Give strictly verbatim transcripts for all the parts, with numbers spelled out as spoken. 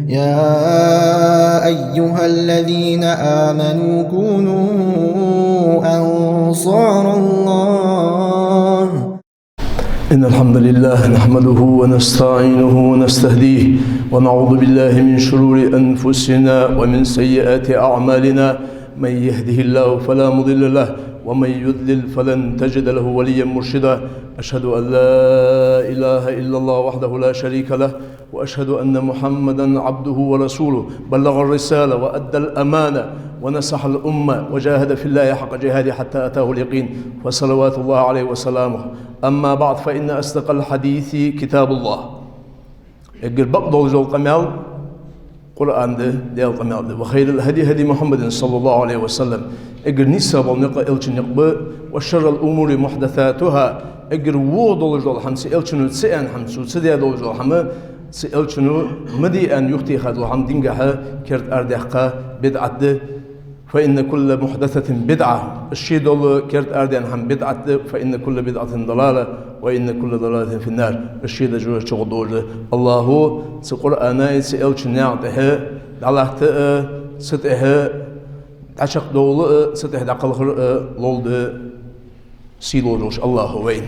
يا أيها الذين آمنوا كونوا أنصار الله. إن الحمد لله نحمده ونستعينه ونستهديه، ونعوذ بالله من شرور أنفسنا ومن سيئات أعمالنا. من يهده الله فلا مضل له، ومن يضلل فلن تجد له وليا مرشدا. أشهد أن لا إله إلا الله وحده لا شريك له، وأشهد أن محمدا عبده ورسوله، بلغ الرسالة وأدى الأمانة ونصح الأمة وجاهد في الله حق جهاده حتى أتاه اليقين، فصلوات الله عليه وسلامه. أما بعد، فإن أصدق الحديث كتاب الله. Эггара бакъдолаш дола къамаьл Къуръан да, Даьла къамаьл да. وخير الهدي هدي محمد صلى الله عليه وسلم. Эггара нийса бола никъ Элчан никъ ба. وشر الأمور محدثاتها. Эггара вогӀа долаш дола хӀама, цу Элчано ца аьнна хӀама, цо ца даь долаш дола хӀама, цу Элчано ма де аьнна юхатеха дола хӀама динагахьа керда арадаьккха бидӀат да. فإن كل محدثة بدعة. Из ше дола керда арадаьнна хӀама бидӀат да. فإن كل بدعة ضلالة. وإن كل ضلالة في النار. Из ше дажо чугӀа долаш да. АллахӀа цу Къуръана, цу Элчан наькъа тӀехьа дӀалатта а, цу тӀехьа дӀачакхдовла а, цу тӀехьа дӀакхалхар а лолда сийлахь волча АллахӀа вайна.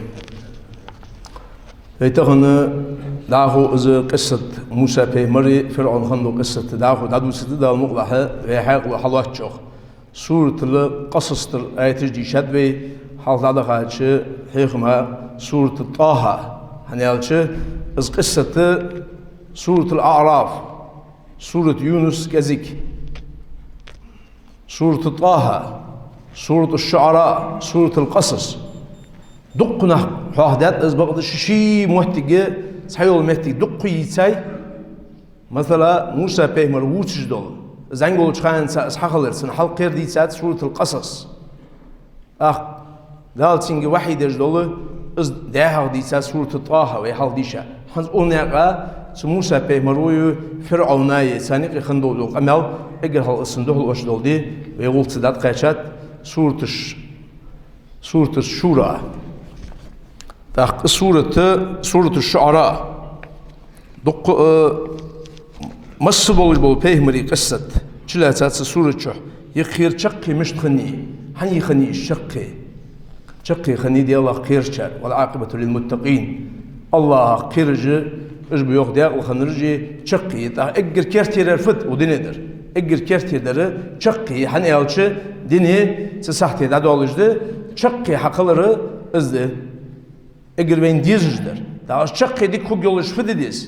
Вай тахан дӀахо из къиссат, Муса-пайхамари ФирӀавна хинна дола къиссат дӀахо дӀадувцаргда Дала мукъалахь, вай хьаькъало хьалоацачох. Суратуль-Къасас тӀара аяташ дийшад вай, хьалха дӀадахача хьехама Суратуль-ТӀаха, хӀана аьлча из къиссат Суратуль-АӀраф, Суратуль-Юнус кӀезига, Суратуль-ТӀаха, Суратуль-ШуӀара, Суратуль-Къасас. Дуккха нах хьоахадаьд из, бакъда ший-ший моттиге, цхьайола моттиг дуккха йийцай. Масала, Муса-пайхамар вувцаш дола, зӀамига волча хана цо из хьахилар, цун хьал кхера дийцад Суратуль-Къасас. ТӀаккха Дала цунга вахьий деш дола, из дӀахо дийцад Суратуль-ТӀаха, вай хьалха дийша. ХӀанз укх наькъа цу Муса-пайхамаро а, ФирӀавно а, царна юкъе хинна дола къамаьл, эггара хьалха из цунна духьал оаш дола ди, вай гӀулакх цу тӀа дӀакхаьчад, Суратуль-Ш-, Суратуль-Шура. ТӀаккха из сурат, Суратуль-ШуӀара. Дуккха, э, масса болаш бола пайхамарий къиссат чулоацад цу сурата чу. Из кхера чаккхе мишта хиннай, хьан хиннай из чаккхе? Чаккхе хиннай Даьлах кхерачар, والعاقبة للمتقين. АллахӀах кхераш, уж ба йоах декъала хиннараш чаккхе. ТӀаккха эггара керттера дар фуд укх дунен тӀара? Эггара керттера дар чаккхе, хӀана аьлча дуне цу сахьте дӀадоалаш да, чаккхе хьакхалар из да. Эггара вайна дезаш дар. ТӀаккха из чаккхе дика хургйолаш фу де деза?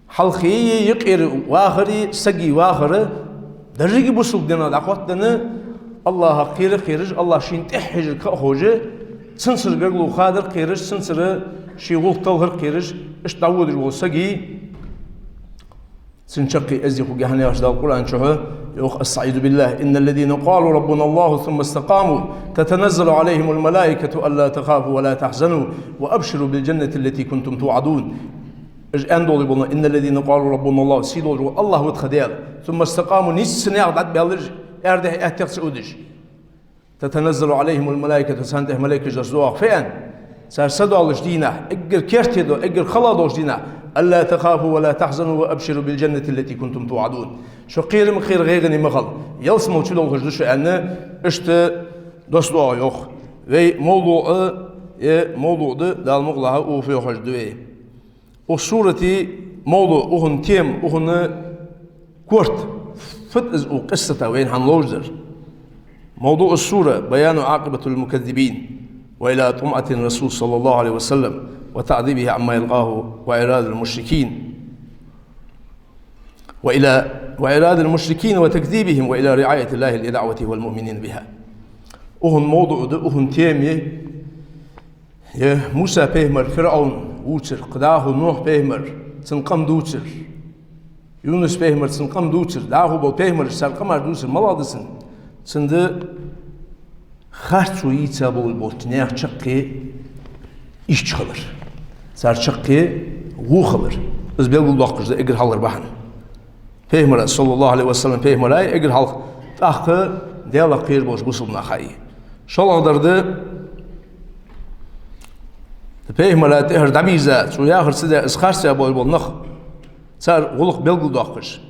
Хьалхеи юкъера вахари, саги вахара, деррига бусалба динах дӀахоттаденна, АллахӀах кхера а кхераш, АллахӀ шийна тӀехьа хьежар ха а ховш, цунцара гаргало хадар кхераш, цунцара ший гӀулакх талхар кхераш, иштта дӀаводаш вола саг, цун чаккхе из хургья, хӀана аьлча Дала Къуръан чу йоах: أستعيذ بالله. إن الذين قالوا ربنا الله ثم استقاموا تتنزل عليهم الملائكة ألا تخافوا ولا تحزنوا وأبشروا بالجنة التي كنتم توعدون. Уж аьнна долаш бола: إن الذين قالوا ربنا الله, сий долаш вола АллахӀ ва тха Даьла. ثم استقاموا, нийсса наькъа тӀа дӀабаьлар уж, аьрдехьа аьттех ца удаш. تتنزل عليهم الملائكة, царна тӀа малайкаш дарс доагӀа фу аьнна? Цар садоалача дийнахьа, эггара керттера дола, эггара хала долча дийнахьа: ألا تخافوا ولا تحزنوا وأبشروا بالجنة التي كنتم توعدون. Шо кхера ма кхера, гӀайгӀане ма хила, ялсмала чу долхаш да шо аьнна, иштта дарс доагӀа йоах. Вай мовдуӀ, э, мовдуӀ да, Дала мукъалахь, укхо хьожаргда вай. Укх сурата мовдуӀ, укхан тема, укхан корта, фуд из укх къиссата вайна хьалха ловш дар? موضوع السورة بيان عاقبة المكذبين وإلى طمأنة الرسول صلى الله عليه وسلم وتعذيبه عما يلقاه وإعراض المشركين وإلى، وإعراض المشركين وتكذيبهم وإلى رعاية الله لدعوته والمؤمنين بها. Укхан мовдуӀ да, укхан тема, Е Муса-пайхамар ФирӀавн вувцар, кхы дӀахо Нухь-пайхамар, цун къам дувцар, Юнус-пайхамар, цун къам дувцар, дӀахо бола пайхамараш, цар къамаш дувцар, малагӀа да цун? Цун да харцо йийца болаш болча наьха чаккхе ийрча хилар, цар чаккхе во хилар. Из белгалдоаккхаш да эггара хьалхара бахьан. Пайхамара, صلى الله عليه وسلم, пайхамара эггара хьалха, тӀаккха Даьлах кхераш болча бусалба наха а. ШоллагӀдар да, пайхамара тӀехьара дӀабийрза, цо яхар ца даь, из харцваь болаш бола нах. цар гӀулакх белгалдоаккхаш.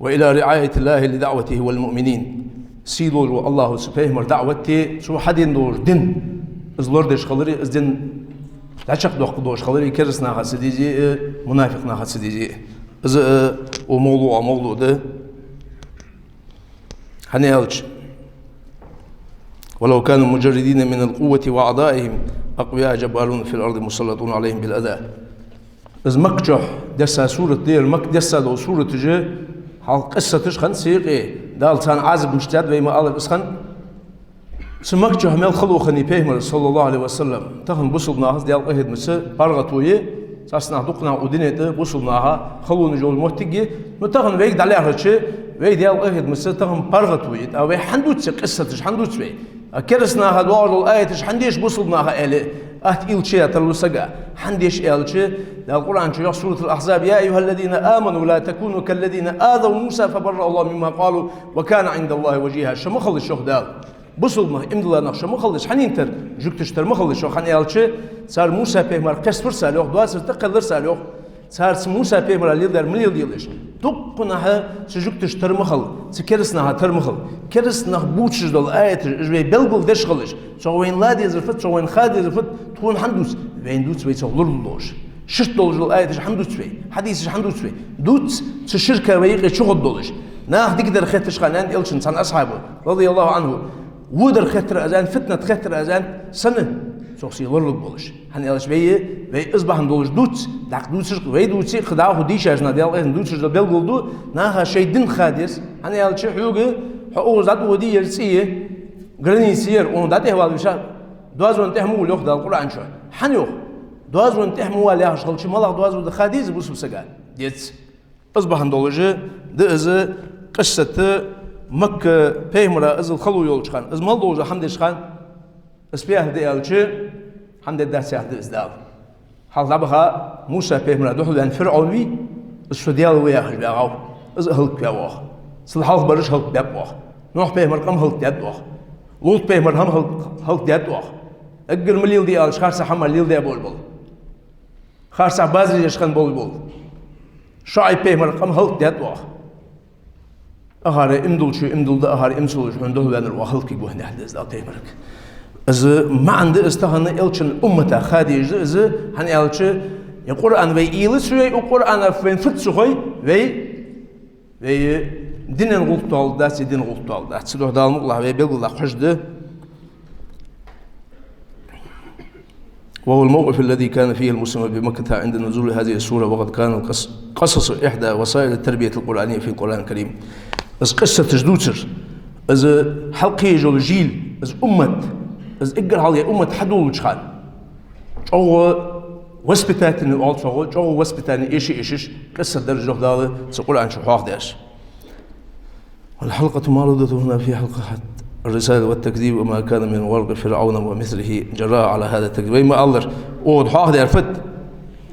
وإلى رعاية الله لدعوته والمؤمنين. Сийдолаш вола АллахӀа цу пайхамара даӀват а, цо хьадена долаш дин, из лорадеш хилар а, из дин дӀачакхдоаккхаш долаш хилар а кераста наха ца дезе а, мунафикъ наха ца дезе а. Из а, э, укх мовлуӀа мовлуӀ да. ХӀана аьлча: ولو كانوا مجردين من القوة وأعضائهم أقوياء جبارون في الأرض مسلطون عليهم بالأذى. Из Макка чу десса сурат да ер, Макка десса дола сураташ, хьалха къиссаташ хиннад цу юкъе, Дала царна Ӏазап мишта даьд вай ма аллара из хиннад. Цу Макка чу мел хало хиннай пайхамар, صلى الله عليه وسلم, тахан бусалба нахаца Даьла къахетамца паргӀато я, цхьацца нах дукха нах укх дунен тӀа бусалба наха халонаш йолча моттиге, ну тахан вайга дӀалаьрхӀача, вай Даьла къахетамца тахан паргӀато я, тӀаккха вай хӀана дувц къиссаташ, хӀана дувц вай? А кераста наха доагӀаш дола аяташ хӀана деш бусалба наха аьле, атта уйла чуяь тарлу сага. ХӀана деш аьлча, Дала Къуръан чу йоах, سورة الأحزاب: يا أيها الذين آمنوا لا تكونوا كالذين آذوا موسى فبرأه الله مما قالوا وكان عند الله وجيها. Шо ма хилалаш, йоах Дала. Бусалба нах, иман дилла нах, шо ма хилалаш, хьанна тара, жугташта тара ма хилалаш, йоах, хӀана аьлча, цар Муса пайхамар кхеставир цар, йоах, доацар тӀакхеллар цар, йоах. Цар цу Муса пайхамара леладаьр ма леладелаш. Дукха наха цу жугташта тара ма хила, цу кераста наха тара ма хила. Кераста нах бувцаш дола аяташ, уж вай белгалдеш хилалаш. Цох вайна ла дезар фуд, цох вайна ха дезар фуд, тхона хӀана дувц? Вайна дувц вай цох лоралуш долаш. Шийтта долаш дола аяташ хӀана дувц вай? Хьадисаш хӀана дувц вай? Дувц цу ширка вай юкъе чугӀоргдолаш. Наха дикадар хетташ хиннад аьннад Элчан цхьан асхьабо, رضي الله عنه. Водар хеттар аз аьннад, фитнат хеттар аз аьннад, сенна? Цох се лоралургболаш. ХӀана аьлча вай, вай из бахьан долаш дувц, дӀахо дувцаш, вай дувце, кхы дӀахо дийшача наха Даьла къахетамца дувцаш да белгала да, наха шоай дин ха деза. ХӀана аьлча хьога, хьо укхаза дӀатӀаводе ер цӀи я, граница я ер, укхунна дӀатӀехвала веший, доазон тӀа ма вала, йоах Дала Къуръан чу. ХӀана йоах? Доазон тӀа ма вала яхаш хилча, малагӀа доазув да ха деза бусалба сага? Дезац. Из бахьан долаш да из къиссат, Макка пайхамара из хало йолча хана, из мел долаш хӀама деча хана, из фу яхар да аьлча, хӀама дергдац яхар да из Дала. Хьалха дӀабаха Муса пайхамара духьал ваьнна ФирӀовн вий, из со Даьла ва яхаш ваьгӀав, из а хӀалакваьв, йоах. Цул хьалха бараш хӀалакбаьб, йоах. Нухь пайхамара къам хӀалакдаьд, йоах. ЛутӀ пайхамара хӀама хӀалак-, хӀалакдаьд, йоах. Эггара ма леладе аьлча харцахьа хӀама леладаь болаш бола. Харцахьа базар еш хинна болаш бола. ШуӀайб пайхамара къам хӀалакдаьд, йоах. Акхар иман долчо иман дилла да, акхар иман ца луш хьона духьал ваьннар ва хӀалаквергва хьона яхар да из Дала пайхамарга. Из маӀан да из тахан Элчан уммата ха дезаш да из, хӀана аьлча, е Къуръан вай уйла ца йой, укх Къуръанах вайна фу ца хой, вай, вай дина гӀулакх тоалургдац, е дина гӀулакх тоалургдац. Цудухьа Дала мукъалахь вай белгалдаккха хьожаргда. وهو الموقف الذي كان فيه المسلمون بمكة عند نزول هذه السورة، وقد كان القص-، القصص إحدى وسائل التربية القرآنية في القرآن الكريم. Из къиссаташ дувцар, из хьалкхеяь йола жил, из уммат, из эггара хьалха уммат хьадоалача хана, чӀоагӀа воспитательный оал цох, чӀоагӀа воспитание эша-эшаш, къиссат дар, йоах Дала цу Къуръан чу хьоахадаьр. والحلقة المعروضة هنا في حلقة الرسالة والتكذيب وما كان من ورع فرعون ومثله جرأ على هذا التكذيب. Вай ма аллара, укхаза хьоахадаьр фуд?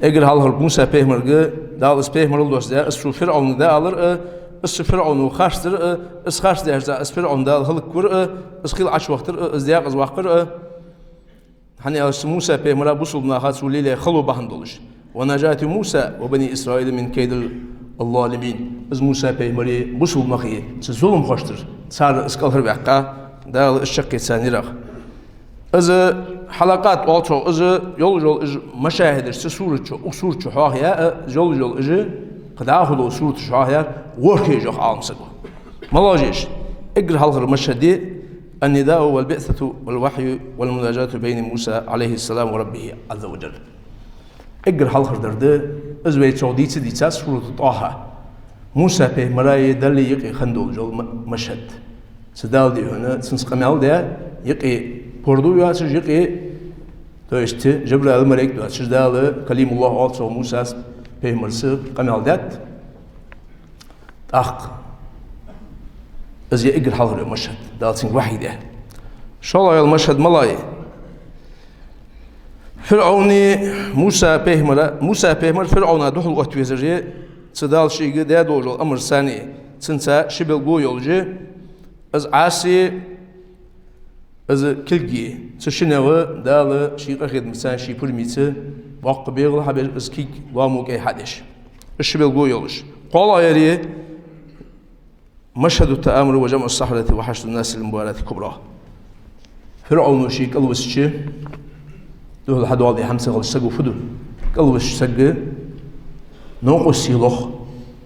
Эггара хьалхарча Муса пайхамарга Дала из пайхамарал доссадаьд, из цу ФирӀовнага дӀаалар а, из цу ФирӀовно харцдар а, из харцдаьча цӀа из ФирӀовн Дала хӀалаквир а, из хил Ӏочувахийтар а, из даькъаза ваккхар а. ХӀана аьлча цу Муса пайхамара бусалба наха цо лелаяь хало бахьан долаш. ونجاة موسى وبني إسرائيل من كيد الظالمين. Из Муса пайхамара бусалба нахи цу зуламхоштара, цар из кӀалхарваьккха, Дала из чаккхе царна йирах. Из хьалакъат оал цох, из йолаш йола из машахӀидаш цу сурат чу, укх сурат чу хьоахаяь а, из йолаш йола из, кхы дӀахо дола сураташ хьоахаяьр ворхӀе жох Ӏалам саго. МалагӀа я уж? Эггара хьалхара машхӀад я: النداء والبعثة والوحي والمناجاة بين موسى عليه السلام وربه عز وجل. Эггара хьалхара дар да, из вай цох дийца а дийцад, сурату ТӀаха. Муса пайхамараи Даьлеи юкъе хинна долаш йола ма-, машхӀад. Цу Дала дийхьона, цунца къамаьл даь, юкъе пордув йоацаш, юкъе, то есть Жабраил малейк доацаш, Дала, Калимуллахь оал цох, Муса пайхамарца къамаьл даьд. ТӀаккха из я эггара хьалхара машхӀад, Дала цунга вахьий даь. ШоллагӀа йола машхӀад малагӀа я? ФирӀовни Муса пайхамара, Муса пайхамар ФирӀовна духьал отта везар я, цу Дала шийга даь долаш дола амар санна, цунца ши белго йолаш я, из Ӏаса, из кулг я. Цу шиннех Дала ший къахетамца, ший пурамца боккха бегӀал хьабеш, из кулг лоамо кӀай хьадеш. Иштта белгало йолаш. КхоалагӀа яр: مشهد التآمر وجمع السحرة وحشد الناس للمباراة الكبرى. ФирӀовно ший кӀалвисача, духьал хьадоаладаь хӀама ца хилча, саго фу ду? КӀалвисача саго новкъостий лох,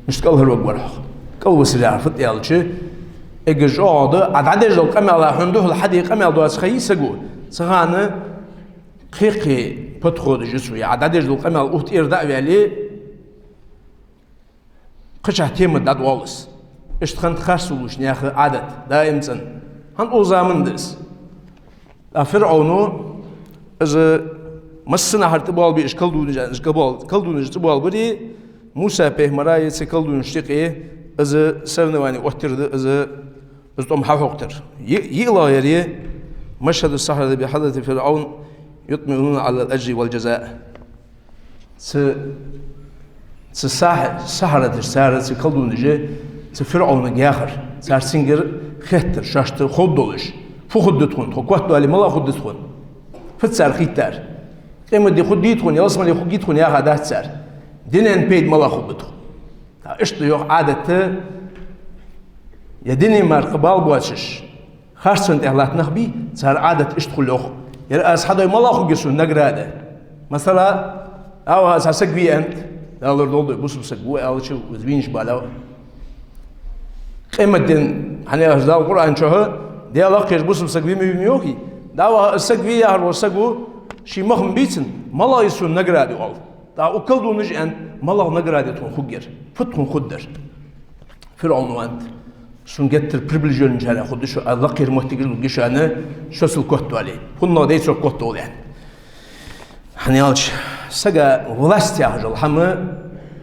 мишта кӀалхарваргвар хьо? КӀалвисар яхар фуд аьлча, эггара чӀоагӀагӀа да, Ӏа дӀадеш дола къамаьл, хьона духьал хьаде къамаьл доацаш ха йий саго? Цу хана кхы-кхы подходаш я цу, е Ӏа дӀадеш дола къамаьл укх тӀера дӀа а ваьле, кхычахьа тема дӀадоалаш. Иштта хиннад харцлувча наьха Ӏадат, даим цӀена. ХӀанз укх заман да из. ТӀаккха ФирӀовно, из массанахьара тӀабоалабе, уж колдунаш, уж кабол-, колдунаш тӀабоалабари, Муса пайхамара е цу колдунашта юкъе из соревновани оттар да, из, из тӀом хьахьокхар. Йи-, йиълагӀа яр: مشهد السحرة بحضرة فرعون يطمئنون على الأجر والجزاء. Цу, цу сахь-, сахьараташ, цар, цу колдунаш, цу ФирӀовнага яхар, цар цунгара хеттар, шоашта ховргдолаш. Фу хургда тхона, тхо котвале, малагӀа хургда тхона? Фуд цар хийттар? Къематди хургдий тхона, ялсмале хургий тхона яха дац цар. Дунен пайда малагӀа хургба тхона? ТӀаккха иштта йоах Ӏадат, е дунен мара кхы бала боацаш, харцон тӀехьа латта нах бий, цар Ӏадат иштта хул йоах. Ер аз хьадой, малагӀа хургья сона награда? Масала, дӀаваха цхьа саг ве аьннад, Дала лорадолда вай, бусалба саг ва аьлча, из вийнача бале а. Къематдийнахьа, хӀана аьлча Дала Къуръан чу, Даьлах кхераш бусалба саг ве ма вий ма йоахий. ДӀаваха из саг ве яхар вола саго, ший мах ма бий цун, малагӀа я сона награда оал. ТӀаккха укх колдунаша аьннад, малагӀа награда я тхона хургьяр? Фуд тхона хургдар? ФирӀовно аьннад: сона геттара приближённичарех хургда шо, аз лакхера моттигаш лургья шоана, шо сел котвале. ХӀанз дайцок котвале, аьннад. ХӀана аьлча сага власть яхаш йола хӀама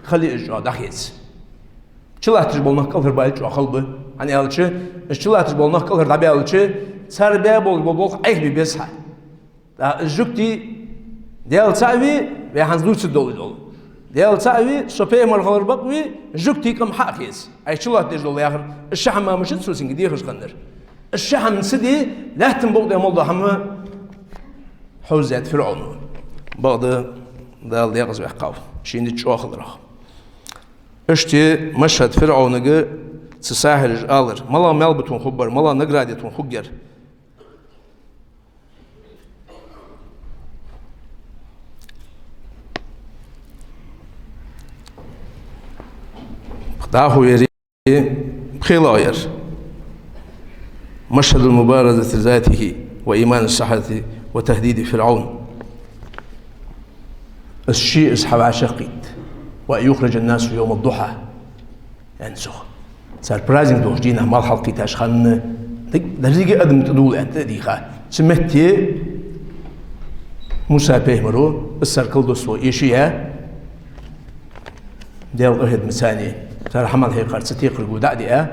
хила из чӀоагӀа дӀахеца. Чулатташ бола нах кӀалхарбале чӀоагӀа хала ба. ХӀана аьлча, из чулатташ бола нах кӀалхара дӀабаьлча, цар баь бола болх Ӏайха бе беза хьа. ТӀаккха из жугтий, Даьла цаӀ ве, вай хӀанз дувцаргдолаш дола. Даьла цаӀ ве, со пайхамар хилар бакъ ве, жугтий къам хьа а хеза. Ай чулаттадеш дола яхар, из ши хӀама мишта да цо цунга дехаш хиннар? Из ши хӀама ца де, лаьттан букъа тӀа мел дола хӀама хьовзадаьд ФирӀовно. Бакъда Дала декъаза ваьккхав ший низ чӀоагӀа хиларах. Иштта Машхьад ФирӀовнага цу сахьираша алар: малагӀа маьл ба тхона хургбар, малагӀа награда я тхона хургьяр? ДӀахо яр, пхелагӀа яр: مشهد المبارزة لذاته وإيمان السحرة وتهديد فرعون. Из ше из хьавӀашагӀкхийтта: وأن يخرج الناس يوم الضحى. Аьнна цох. Цар праздник долча дийнахьа малх хьалкхийтача хана деррига адам тӀадувла аьнна тӀа а дийха. Цу метте Муса пайхамаро из цар колдовство эшаяь, Даьла къахетамца, цар хӀамал хьекхар цу текхарго дӀа а диа,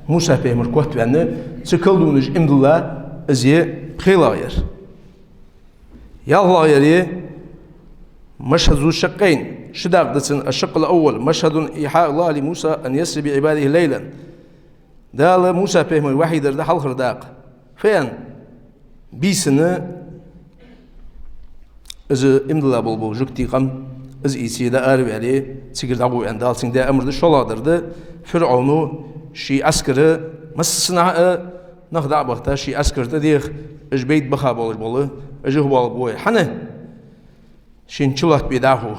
Муса пайхамар котваьнна, цу колдунаша иман дилла, из я пхелагӀа яр. ЯлхлагӀа яр مشهد ذو شقين, ши дакъа да цун: الشق الأول مشهد إيحاء الله لموسى أن يسر بعباده ليلا. Дала Муса пайхамарга вахьий дар да хьалхара дакъа. Фу аьнна? Бийсанна из иман дилла бола, бола жугтий къам, из ийца дӀаараваьле, цигара дӀагӀо аьнна, Дала цунга даь амар да. ШоллагӀдар да: ФирӀовно ший Ӏаскара массанахьа а нах дӀа а бахийта, ший Ӏаскар тӀадеха, уж байта баха болаш бола, уж юхабоалабу вай. ХӀана? Шийна чулатта бе дӀахо.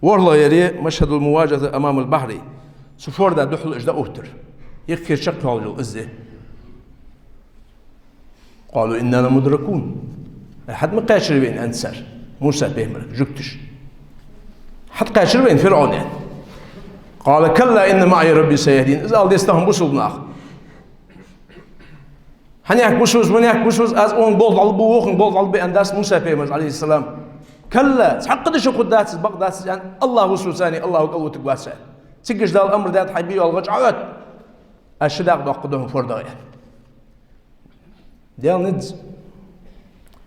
ВорхӀлагӀа яр مشهد المواجهة أمام البحر. Цу форда духьал уж дӀаоттар. Юххера чакхйоалаш йола из я. قالوا إنا لمدركون. Ай, хьатӀа ма кхаьчар вайна, аьннад цар Муса пайхамарга жугташа. ХьатӀакхаьчар вайна ФирӀовн, аьнна. قال كلا إن معي ربي سيهدين. Из ала деза тахан бусалба наха. Хьанехк бусалба, манехк бусалба, аз укхунга болх дӀалургба, вокхунга болх дӀалургба аьнна дац Муса пайхамара, عليه السلام. كلا, цхьаккха да шо хургдац из, бакъ дац из, аьнна, АллахӀ ва соца, АллахӀа кӀал оттаргвац, аьнна. Цига уж Дала амар даьд, хьай бе йола гӀа чӀоагӀа отт. Аз ши дакъа доаккхаргда хьона фордагӀа, аьнна. Даьла низ.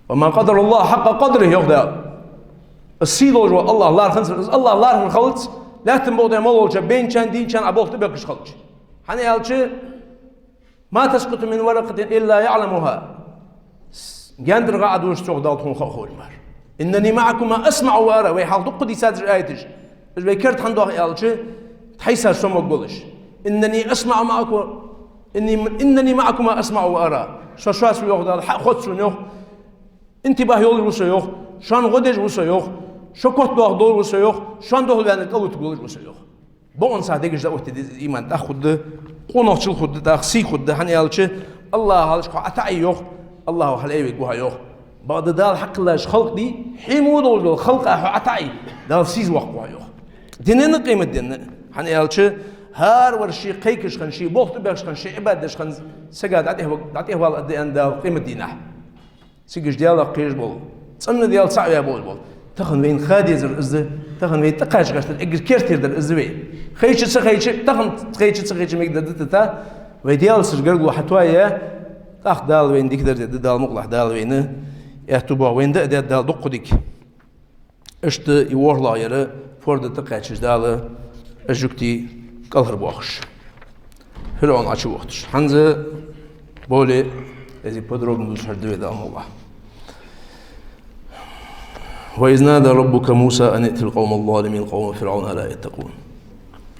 وما قدروا الله حق قدره, йоах Дала. Из сий долаш вола АллахӀ лархӀанзар, из АллахӀ лархӀар хилац, лаьттан букъа тӀа мел волча бейначарна, дийначарна Ӏа болх тӀабоаккхаш хилча. ХӀана аьлча, ما تسقط من ورقة إلا يعلمها. Гаьндарах гӀа Ӏодожаш, цох Дала тхона ха а ховш мара. إنني معكما أسمع وأرى. Вай хьалха дукха дийцад уж аяташ. Уж вай керда хӀана доах аьлча, тхьайсар сомаг болаш. «إنني أسمع معكم، إني، إنني معكما أسمع وأرى». Со шоца ва йоах Дала, хьа а ховц сона йоах, интибахӀ йолаш ва со йоах, шоана гӀо деш ва со йоах, шо котдоахаш долаш ва со йоах, шоана духьал ваьннар кӀалвитаргволаш ва со йоах. Бокъонца дегаш дӀаоттаде деза иман, тӀаккха хургда, къонахчал хургда, тӀаккха сий хургда, хӀана аьлча, АллахӀа хьалхашка хьо ӀотаӀайе йоах, АллахӀа хьалайвергва хьо йоах. Бакъда Дала хьакхеллача халкъ дий, хьийга долаш дола халкъа хьо ӀотаӀайе, Дала сийсаз воаккхаргва хьо йоах. Дунен а, къематден а. ХӀана аьлча, хӀара вар ше кхайкаш хинна, ше болх тӀабехаш хинна, ше Ӏибадат деш хинна сага дӀатӀехва-, дӀатӀехвала а даьнна Дала къематдийнахьа. Цига уж Даьлах кхераш бола, цӀена Даьла цаӀ ваь болаш бола. Тахан вайна ха дезар из да, тахан вай тӀакхача гӀертар эггара керттера дар из да вай. Хайча ца хайча, тахан хайча ца хайча мегаргда дита, вай Даьлаца гаргало хьатоаяь, тӀаккха Дала вайна дикадар дергда, Дала мукъалахь Дала вайна аьттув боаккхалба, вайна даа дергда Дала дукха дика. Иштта из ворхӀлагӀа яр форда тӀакхаьчача Дала уж жугтий кӀалхарбоахаш, ФирӀавн Ӏочувохийташ. ХӀанз более из подробно дувцаш хьожаргда вай Дала мукъалахь. «وإذ نادى ربك موسى أن ائت القوم الظالمين قوم فرعون ألا يتقون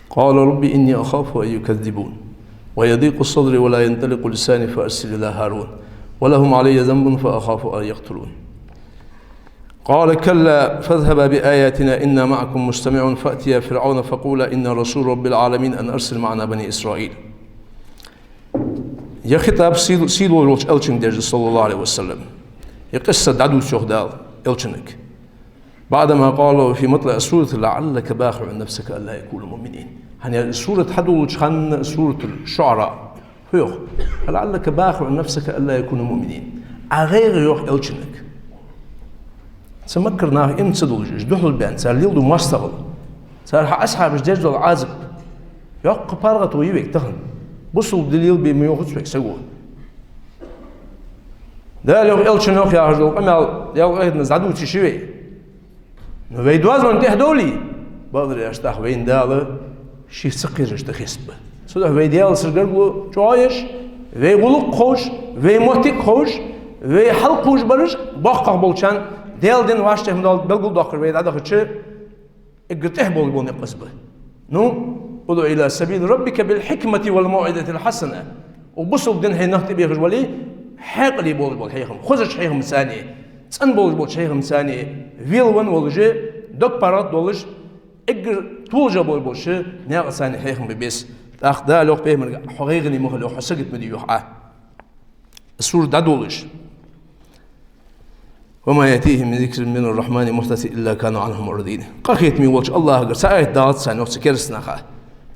قال رب إني أخاف أن يكذبون ويضيق صدري ولا ينطلق لساني فأرسل إلى هارون ولهم علي ذنب فأخاف أن يقتلون قال كلا فاذهبا بآياتنا إنا معكم مستمعون فأتيا فرعون فقولا إنا رسول رب العالمين أن أرسل معنا بني إسرائيل». Ер хитӀаб сий-, сийлахь волча Элчанга деш да, صلى الله عليه وسلم. Ер къисса дӀадувц йоах Дала Элчанга. بعدما قال في مطلع السورة لعلك باخع نفسك ألا يكونوا مؤمنين. ХӀана аьлча, сурат хьадоладеча хана, Суратуль-ШуӀара, хьоах: «فلعلك باخع نفسك ألا يكونوا مؤمنين». Ӏа гӀайгӀа йоах Элчанга. Цу Маккара наха иман ца дуллаш, уж духьалбаьнна, цар леладу моастагӀал, цар хьа асхьабаша деш дола Ӏазап, йоккха паргӀато я вайга тахан. Бусалба ди лелабе ма йоахац вайга саго. Дала йоах, Элчано йоах яхаш дола къамаьл, Даьла къахетамца дӀадувцаш я вай. Но вай доазон тӀехьа довлий, бакъдар аьлча, тӀаккха вайна Дала шийх ца кхераш тӀахестаб. Цудухьа вай Даьлаца гаргало чӀоагӀъеш, вай гӀулакх ховш, вай моттиг ховш, вай хьалкхувш бараш боккхагӀа болчарна, Даьла дин вӀаштӀехьа ма доаллаш белгалдоаккхаш вай дӀадахача, эггара тӀехьа болаш бола никъ из ба. Ну, «ادع إلى سبيل ربك بالحكمة والموعظة الحسنة». Укх бусалба дина хье нах тӀабехаш вале, хьаькъале болаш бола хьехам, хозача хьехамца, цӀена болаш болча хьехамца, велавенна волаш, дог паргӀата долаш, эггара толашагӀа болаш болча наькъаца хьехам бе беза. ТӀаккха Дала йоах пайхамарга: «Хьо гӀайгӀане ма хила, хьо сагота ма де», йоах Ӏа. Сура дӀадолалуш: «وما يأتيهم من ذكر من الرحمن محدث إلا كانوا عنه معرضين». Къахетаме волча АллахӀагара цхьа аят далац царна, йоах, цу кераста наха,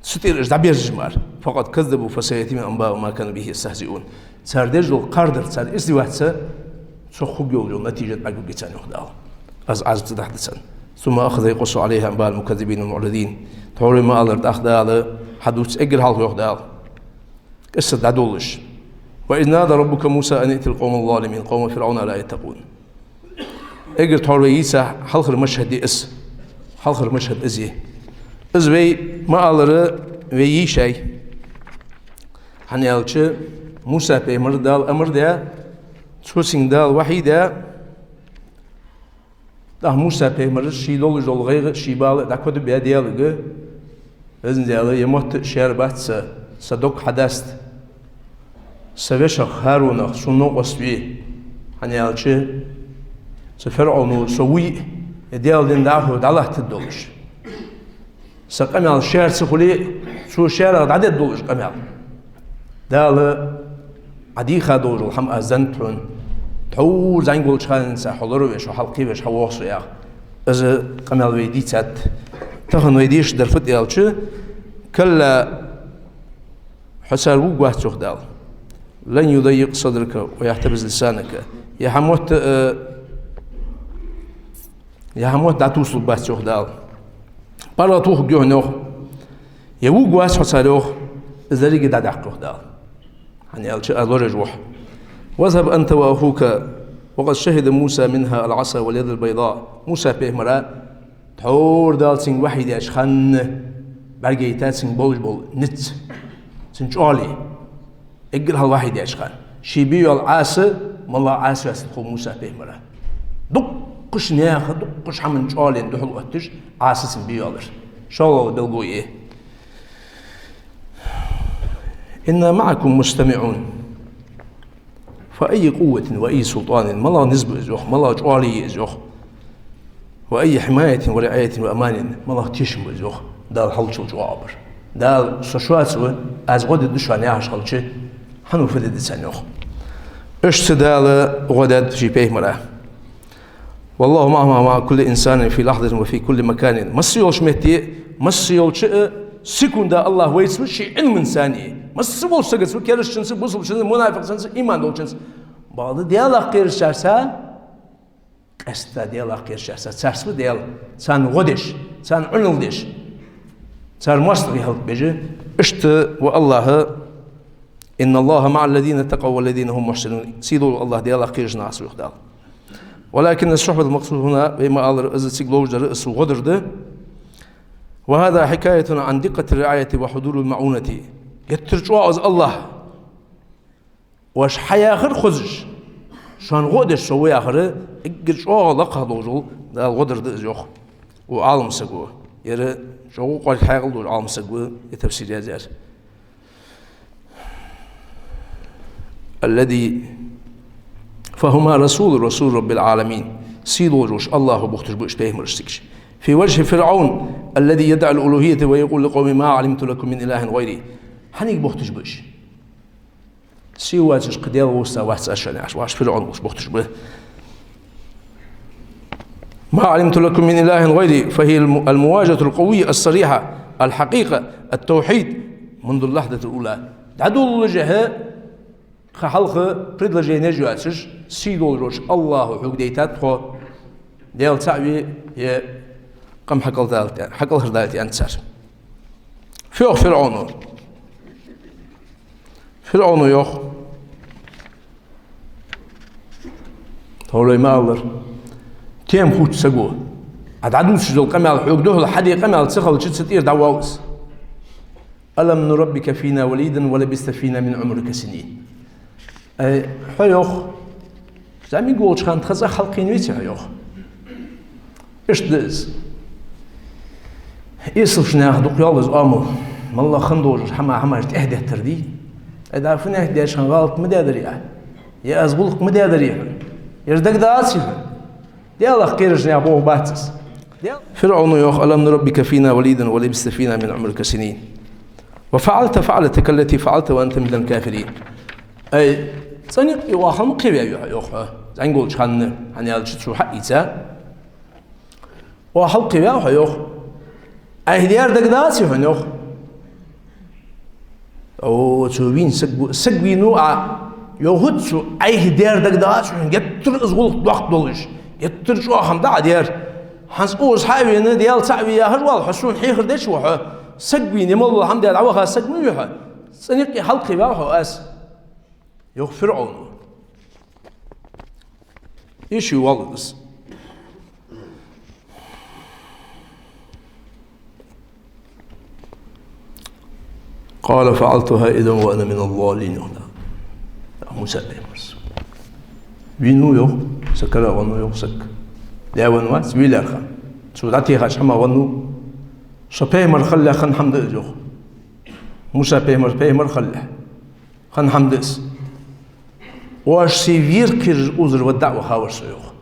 цу тӀера уж дӀаберзаш мара. «فقد كذبوا فسيأتيهم أنباء ما كانوا به يستهزئون». Цар деш дола кхардар, цар издеваться, цох хургйолча натижа тӀа гургья царна, йоах Дала. Аз Ӏазап цадахьа да царна. «ثم أخذ يقص عليها أنباء المكذبين المعرضين». Тхьовра ма аллара, тӀаккха Дала хьадувц эггара хьалха, йоах Дала, къисса дӀадолалуш: «وإذ نادى ربك موسى أن ائت القوم الظالمين قوم فرعون ألا يتقون». Эггара тхьовра вай йийцача хьалхара машхӀад я из. Хьалхара машхӀад из я. Из вай ма аллара, вай йийшай. ХӀана аьлча, Муса пайхамарга Дала амар даьд, цо цунга Дала вахьий даьд, тӀаккха Муса пайхамара ший долаш дола гӀайгӀа, ший бала дӀакодабаьб Даьлага. Везан Даьла, ер мотт шаьра бац са, са дог хьадаста са вешах ХӀарунах, сона новкъост ве. ХӀана аьлча, цу ФирӀавно со вуй, ер Даьла дин дӀахо дӀалаттаргдолаш. Са къамаьл шаьра ца хуле, цо шаьрах дӀадергдолаш къамаьл. Дала, Ӏа дийха долаш дола хӀама аз деннад хьона. Тхьовра зӀамига волча хананца хьо лоравеш, хьо хьалкхевеш хьавоагӀа со, яхаш. Из къамаьл вай дийцад. Тахан вай дешаш дар фуд аьлча: «كلا», хьо цар вувргвац, йоах Дала. «لن يضيق صدرك ويحتبس لسانك». Ер хьа мотт, э, ер хьа мотт дӀатувсалургбац, йоах Дала. ПаргӀата хургья хьона, йоах. Ер вувргвац хьо цар, йоах, из деррига дӀадаккха, йоах Дала. ХӀана аьлча аз лоравеш ва хьо. «واذهب أنت وأخوك وقد شهد موسى منها العصا واليد البيضاء». Муса пайхамара тхьовра Дала цунга вахьий даьча хана бӀаргаяйтад цунга болаш бола низ, цун чӀоагӀал. Эггара хьалха вахьий даьча хана ший бе йола Ӏаса, моллагӀа Ӏаса ваьцар хов Муса пайхамара. Дуккхача наьха, дуккхача хӀаман чӀоагӀал духьал отташ, Ӏаса цун бе йоалар. ШоллагӀа белгало я: «إنا معكم مستمعون». «فأي قوة وأي سلطان», малагӀа низ ба из, йоах, малагӀа чӀоагӀал я из, йоах. «وأي حماية ورعاية وأمان», малагӀа тешам ба из, йоах, Дала хьалчул чӀоагӀа бар. Дала со шоаца ва, аз гӀо дергда шоана яхаш хилча, хьан фу дергда царна, йоах. Иштта Дала гӀо даьд ший пайхамара. «والله معهما ومع كل إنسان في لحظة وفي كل مكان». Масса йолча метте, масса йолча, э, секунда АллахӀ вайца ва ший Ӏилманца цхьана. Масса волча сагаца ва, керастачунца, бусалбачунца, мунафикъчунца, иман долчунца. Бакъда Даьлах кхераш царца къаьстта, Даьлах кхераш царца, царца ва Даьла, царна гӀо деш, царна Ӏуналла деш, цар моастагӀий хӀалакбеш. Иштта ва АллахӀ: «إن الله مع الذين اتقوا والذين هم محسنون». Сийдолча АллахӀ Даьлах кхераш нахаца ва, йоах Дала. «ولكن الصحبة المقصودة هنا», вай ма аллара, из цига ловш дар, из цу гӀо дар да. «وهذا حكاية عن دقة الرعاية وحضور المعونة». Геттара чӀоагӀа из АллахӀ, оаш хьаяхар хозаш, шоана гӀо деш со ва яхар, эггара чӀоагӀа лакхагӀа долаш дола Дала гӀо дар да из, йоах. Укх Ӏалам саго, ер чӀоагӀа кӀоарга хьаькъал долаш Ӏалам саг ва, ер тафсир яздаьр. الذي، «فهما رسول رسول رب العالمين». Сийдолаш волча АллахӀо бохийташ ба уж пайхамараш цига. «في وجه فرعون الذي يدعي الألوهية ويقول لقومه ما علمت لكم من إله غيري». Хьанга бохийташ ба уж? Сий воацаш кхы Даьла вовза вац аз шоана яхаш, ваш ФирӀавн волча бохийташ ба. «ما علمت لكم من إله غيري», فهي الم-، المواجهة القوية الصريحة الحقيقة التوحيد منذ اللحظة الأولى. ДӀадолалуш хьа, кхы хьалха предложенеш йоацаш, сийдолаш волча АллахӀо хьога дайтад тхо, Даьла цаӀ ва, е къам хьакӀалдалийта, хьакӀалхардалийта аьннад цар. Фу йоах ФирӀавно? ФирӀавно йоах, тхьовра вай ма аллара, тем хувцаш саг ва. Ӏа дӀадувцаш дола къамаьл хьога духьала хьаде къамаьл ца хилча, цу тӀера дӀавоал из. «ألم نربك فينا وليدا ولبثت فينا من عمرك سنين». Ай, хьо, йоах, зӀамига волча хана тха цӀагӀа хьалкхийна веций хьо, йоах. Иштта да из. Эсалча наха дукха йоал из оамал. МаллагӀа хинна долаш хӀама-хӀамаш тӀехьадеттар дий? Ай, да, фуннахьа деш хьа гӀалат ма даьдарий Ӏа? Е аз гӀулакх ма даьдарий хьона? Ераш дагадоаций хьона? Даьлах кхераш наьха болх бац из. ФирӀавно йоах: «ألم نربك فينا وليدا ولبثت فينا من عمرك سنين وفعلت فعلتك التي فعلت وأنت من الكافرين». Ай, цӀенна юкъе оахал ма кхеваьв хьо, йоах, хьо зӀамига волча хана, хӀана аьлча цо хьаийца. Оахал кхеваьв хьо, йоах. Айхьа даьр дагадоаций хьона, йоах? О, цо вийна саг ва, саг вийнав Ӏа, йоах цо, айхьа даьр дагадоаций хьона, геттара из гӀулакх доккха долаш, геттара чӀоагӀа хӀама да Ӏа даьр. ХӀанз укхаза хьа а вена, Даьла цаӀ ва яхаш вале, хьо сона хьехар деш ва хьо, саг вийна, е мала хӀама даь дӀаваха саг ма вий хьо, цӀенна юкъе хьалкхеваьв хьо аз, йоах ФирӀавно. Иштта воал из. «قال فعلتها إذا وأنا من الضالين», йоах Муса пайхамара. Вийнав, йоах, са кара веннав, йоах, саг. Даь венна вац, вий лаьрхӀа. Цо дӀатехача хӀамах веннав. Со пайхамар хилалехь хинна хӀама да из, йоах. Муса пайхамар пайхамар хилалехь хинна хӀама да из. Оаш сай вера кхераш узар вадаӀ вахавар со, йоах,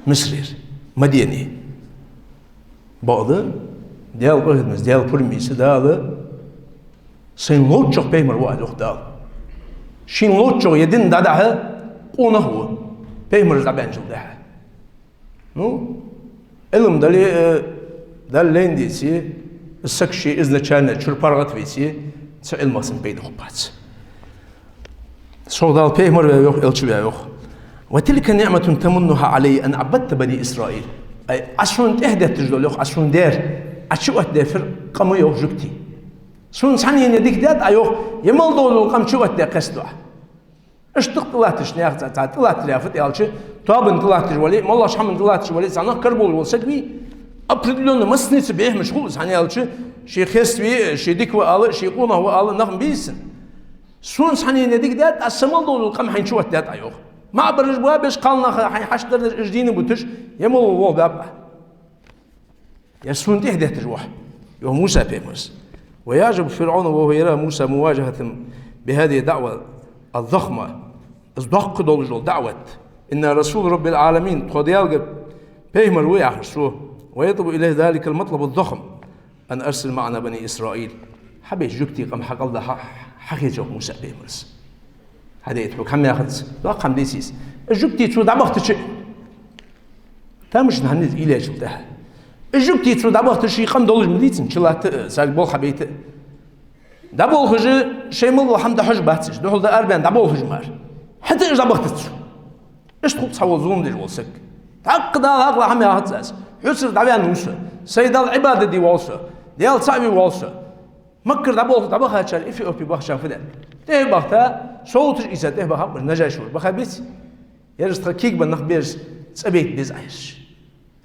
Мисарера, Мадьяне. Бакъда, Даьла къахетамца, Даьла пурамца Дала сайна ловччагӀа пайхамар ва аз, йоах Дала. Шийна ловччагӀа е дин дӀадахьа къонах ва, пайхамараш дӀабаьнначул тӀехьагӀа. Ну, Ӏилма дале, э, Дала лайна деце, саг ше изначально чура паргӀата веце, цу Ӏилмах санна пайда хургбац. Сох Дала пайхамар ваьв, йоах, элча ваьв, йоах. «وتلك نعمة تمنها علي أن عبدت بني إسرائيل». Ай, Ӏа сона тӀехьадетташ дола, йоах, Ӏа сона даьр, Ӏа чуоттадаь фир къам, йоах, жугтий. Сона цхьанне дика даьд Ӏа, йоах, е мел дола къам чуоттадаь кхестадо Ӏа. Иштта тӀалатташ наьха цхьа, цхьа тӀалаттар яфат аьлча, тоабан тӀалатташ вале, моллагӀча хӀаман тӀалатташ вале, цхьа нах карабовлаш вола саг вий, определённо массанеца бехкамаш хул из, хӀана аьлча, ше хеставе, ше дика ва ала, ше къонах ва ала нах ма бий цун. Сона цхьанне дика даьд Ӏа, са мел дола къам хьайна чуоттадаьд Ӏа, йоах. МаӀа бараш ба беш, кхалнах хьайна хьашт дар деш, уж дийна буташ, е мел вола болх баьб Ӏа. Ер сона тӀехьа детташ ва хьо, йоах Муса пайхамара. ويعجب فرعون وهو يرى موسى مواجهة بهذه الدعوة الضخمة. Из доккха долаш дола даӀват. إنا رسول رب العالمين, тхо Даьлагара пайхамар ва яхаш цо. ويطلب إليه ذلك المطلب الضخم أن أرسل معنا بني إسرائيل. Хьа бейча жугтий къам хьакъал да хьа-, хьахеца, йоах Муса пайхамара. Хьадайта хьога хӀама яхац, доккха хӀама деций из. Жугтий цо дӀабахийтача, тамашийна хӀама нийс ийлачул тӀехьа. Жугтий цо дӀабахийтача, ший къам долаш ма дийцар, чулатта а, царга болх хьабайта а. ДӀаболхаш, шоай мел дола хӀама дӀахьош бац уж, духьал да арбаьнна дӀаболхаш мара. ХӀаьта а уж дӀабахийтац цо. Иштта хул цхьавола зулам деш вола саг. ТӀаккха Дала хьакъал хӀама яхац аз. Хьоцара дӀаваьнна ва со. Сай Далла Ӏибадат де воал со. Даьла цаӀ ве воал со. Маккара дӀаболх-, дӀабахачар Эфиопе бахачарна фу даьд? ТӀехьа бахийта, совгӀаташ ийца тӀехьа баха хьакъ, Нажаш вар, баха беций? Ераш тха кегабенна нах ба ераш, цӀабайта беза Ӏа ераш.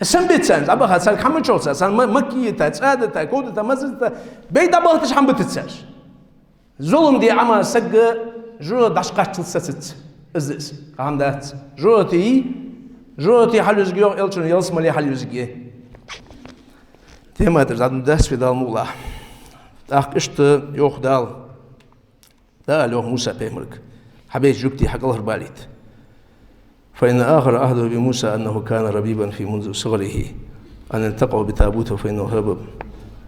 Сенна беций царна, дӀабаха, царга хӀама чӀоагӀа ца, царна ма-, макки йита, цӀа дита, ков дита, маза дита, бей дӀабахийтача хӀама битац цар. Зулам де Ӏема саг жожагӀате дӀакхаччалца сецац. Из да из, кхы хӀама дац. ЖожагӀате йий, жожагӀате хьалъюзаргья, йоах Элчано, ялсмале хьалъюзаргья. Тема тӀара дӀадоладаьд вай, Дала мукъ лой. ТӀаккха иштта йоах Дала. Дала аьлар, йоах, Муса пайхамарга: хьа бейча жугтий хьакӀалхарбалийта. فإن آخر عهده بموسى أنه كان ربيبا في منذ صغره أن التقاه بتابوته فإنه هرب.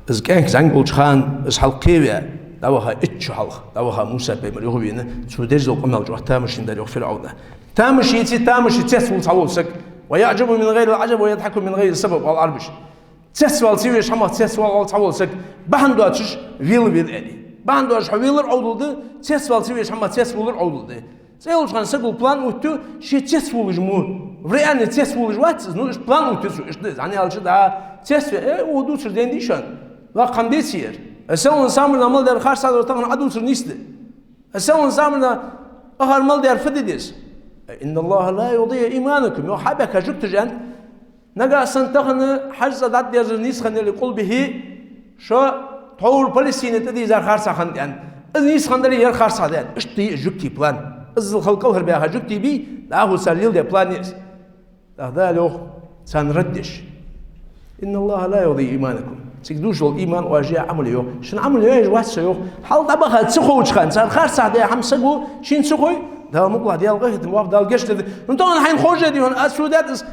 Из кӀаьнк зӀамига волча хана, из хьалкхеваь, дӀаваха, итт шу хьалха дӀаваха Муса пайхамар юхавена, цо деш дола къамаьл чӀоагӀа тамашийна дар, йоах, ФирӀавна. Тамаш еций, тамаш е, цецвоал цхьавола саг. ويعجب من غير العجب ويضحك من غير سبب, оал Ӏарбаша. Цецвала ца веш хӀамах цецвоал, оал, цхьавола саг, бахьан доацаш велавелар, аьле. Бахьан доацаш хьо велар Ӏовдал да, цецвала ца веш хӀамах цецвалар Ӏовдал да. ЦӀе йолча хана саго план оттаю, ше цецвоалаш мо. В реале цецвоалаш вац из, ну, иштта план оттаю цо, иштта да из. ХӀана аьлча, дӀа цецве, э, укхо дувцар ден дий шоана? Доккха хӀама деций ер? Э, селхан самарна мел дар харцахьа дар тахан Ӏа дувцар нийса да. Э, селхан самарна ахар мел дар фу де деза? Э, إن الله لا يضيع إيمانكم. Йоах, хьабаьхка жугташа, аьннад, нагахьа санна тахан хьажцӀа дӀатӀадерзар нийсхинна яле, قل به, шо тхьовра Палестине тӀадийзар харцахьа хиннад, аьннад. Из нийсхинна дале, ер харцахьа да, аьннад. Иштта я жугтий план. Иззал хила кӀалхарбаьха жугтий бий, дӀахо цар леладаь план я из. ТӀаккха Дала йоах, царна рад деш: إن الله لا يضيع إيمانكم. Цига дувцаш дола иман оаш яь Ӏамал я, йоах. Шун Ӏамал йоаеш вац со, йоах. Хьал дӀабаха ца ховча хана, цар харцахьа даь хӀама саго шийна ца хой, Дала мукъ лой, Даьла къахетам боаккх, Дала гешт дергда. Ну, тахан хьайна ховш да, дий хьона, аз цо даьд из: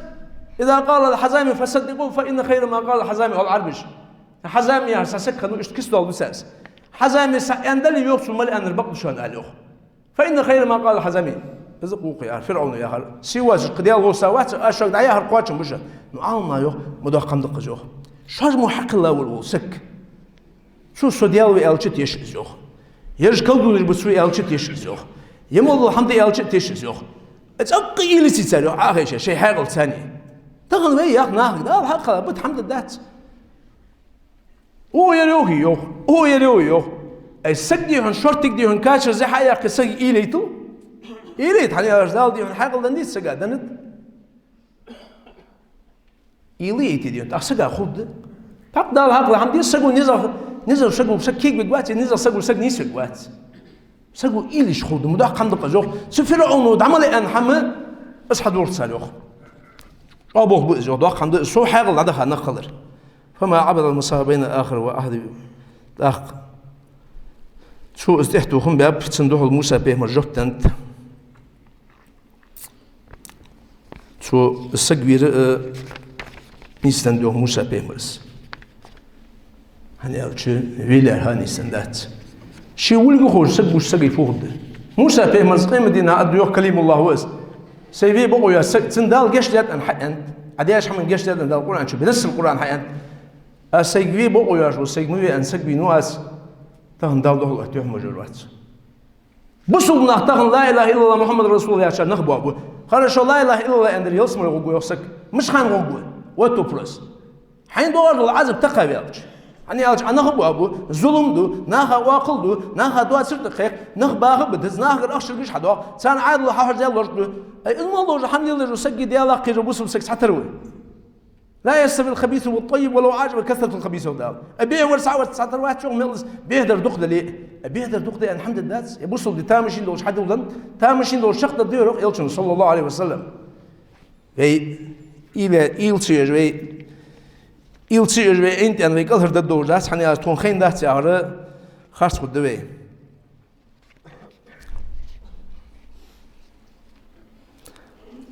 إذا قال الحزامي فصدقوه فإن خير ما قال الحزامي, оал Ӏарбаша. Хьазами яхаш цхьа саг хиннав, иштта киса дола да царца. Хьазамес аьннадале, йоах, цо мел аьннар бакъ да шоана, аьлар, йоах. فإن خير ما قال الحزامي. Из укхо яхар, ФирӀавно яхар. Сий воацаш кхы Даьла гӀо са вац, аз шуга дӀаяхар кхоачам ба шоана. Ну, Ӏалама йоах, ма доккха хӀама да-кх из, йоах. Шоаш мо хьакхелла вола, вола саг. Цо со Даьла ва аьлча теш из, йоах. Ераш колдунаш ба цо аьлча теш из, йоах. Е мел дола хӀама да аьлча теш из, йоах. ЦӀаккха уйла йиций цар, йоах, Ӏохайша, шоай хьаькъал царна. Тахан вай яхар нахага, Дала хьакъ хилар, бита хӀама да дац. О, ер йоах, йоах. О, ер йоах, йоах. Ай, саг, дий хьона, шортига, дий хьона, качар зе хьаяьккхе, саг уйла йийтал? Уйла йийтац, хӀана аьлча Дала, дий хьона, хьаькъал деннад сага, деннад. Уйла йийтий, дий хьона, тӀаккха сага хургда. ТӀаккха Дала хьакъ лой хӀама деза, саго низагӀа, низагӀа саго саг кегавергвац, е низагӀа саго саг нийсвергвац. Саго уйла йича хургда, ма доккха хӀама да-кх из, йоах. Цу ФирӀавно дӀа мел аьнна хӀама, из хьадоагӀа цар, йоах. ЧӀоагӀа болх ба из, йоах, доккха хӀама да из, сов хьаькъал дӀадаха нах хилар. فما عبر المسافة بين آخر عهده. ТӀаккха цо из тӀехьа тоха ма баьб, цунна духьал Муса пайхамара жоп деннад. Цо саг вийра, э, нийсденнад, йоах, Муса пайхамара. ХӀана аьлча, ве лаьрхӀа нийсденнадац. Ше вулга ховш саг гуш сага фу хургда? Муса пайхамара къемата дийнахьа аргда, йоах, Калимуллахь ва из. Сай ве бокъо йоаца саг, цунна Дала гешт даьд аьнна хьааьннад. Ӏа даьча хӀаман гешт даьд аьнна Дала Къуръан чу, бинасс ал-Къуръан хьааьннад. Аз сайга ве бокъо йоаца волча сага ма ве аьнна саг вийнав аз, тахан Дала духьал оттаю хӀама жор вац. Бусалба нах тахан لا إله إلا الله محمد رسول الله яхача нах боабу. Хорошо, لا إله إلا الله аьннадар ялсмале гӀоргва, йоах, саг? Мишта хана гӀоргва? Вот вопрос. Хьайна доагӀаш дола Ӏазап тӀакхаьваьлча. ХӀана аьлча Ӏа нах боабу, зулам ду, наха оакхал ду, наха доацар тӀакхаьх, нах баха ба деза, нахагара ахчаргаш хьадоах, царна Ӏаьдало хьахьожадаьлар ду. Ай, из мел долаш хӀама леладеш вола саг а Даьлах кхераш вола бусалба саг цхьатара ва. لا يستوي الخبيث والطيب ولو أعجبك كثرة الخبيث, йоах Дала. Ай, бӀеха вар, цхьа вар цхьатара вац, йоах, мел из бӀеха дар дукха дале а. Ай, бӀеха дар дукха дале а, хӀама да дац. Е бусалба ди тамашийна долаш хьадилла, тамашийна долаш чакхдаргда, йоах Элчано, صلى الله عليه وسلم. Вай уйла, уйла ца еш, вай Илли ца еш вай, Ӏийна тӀа вай кӀалхардергдолаш дац, хӀана аьлча тхона хайна дац яхар харц хургда вай.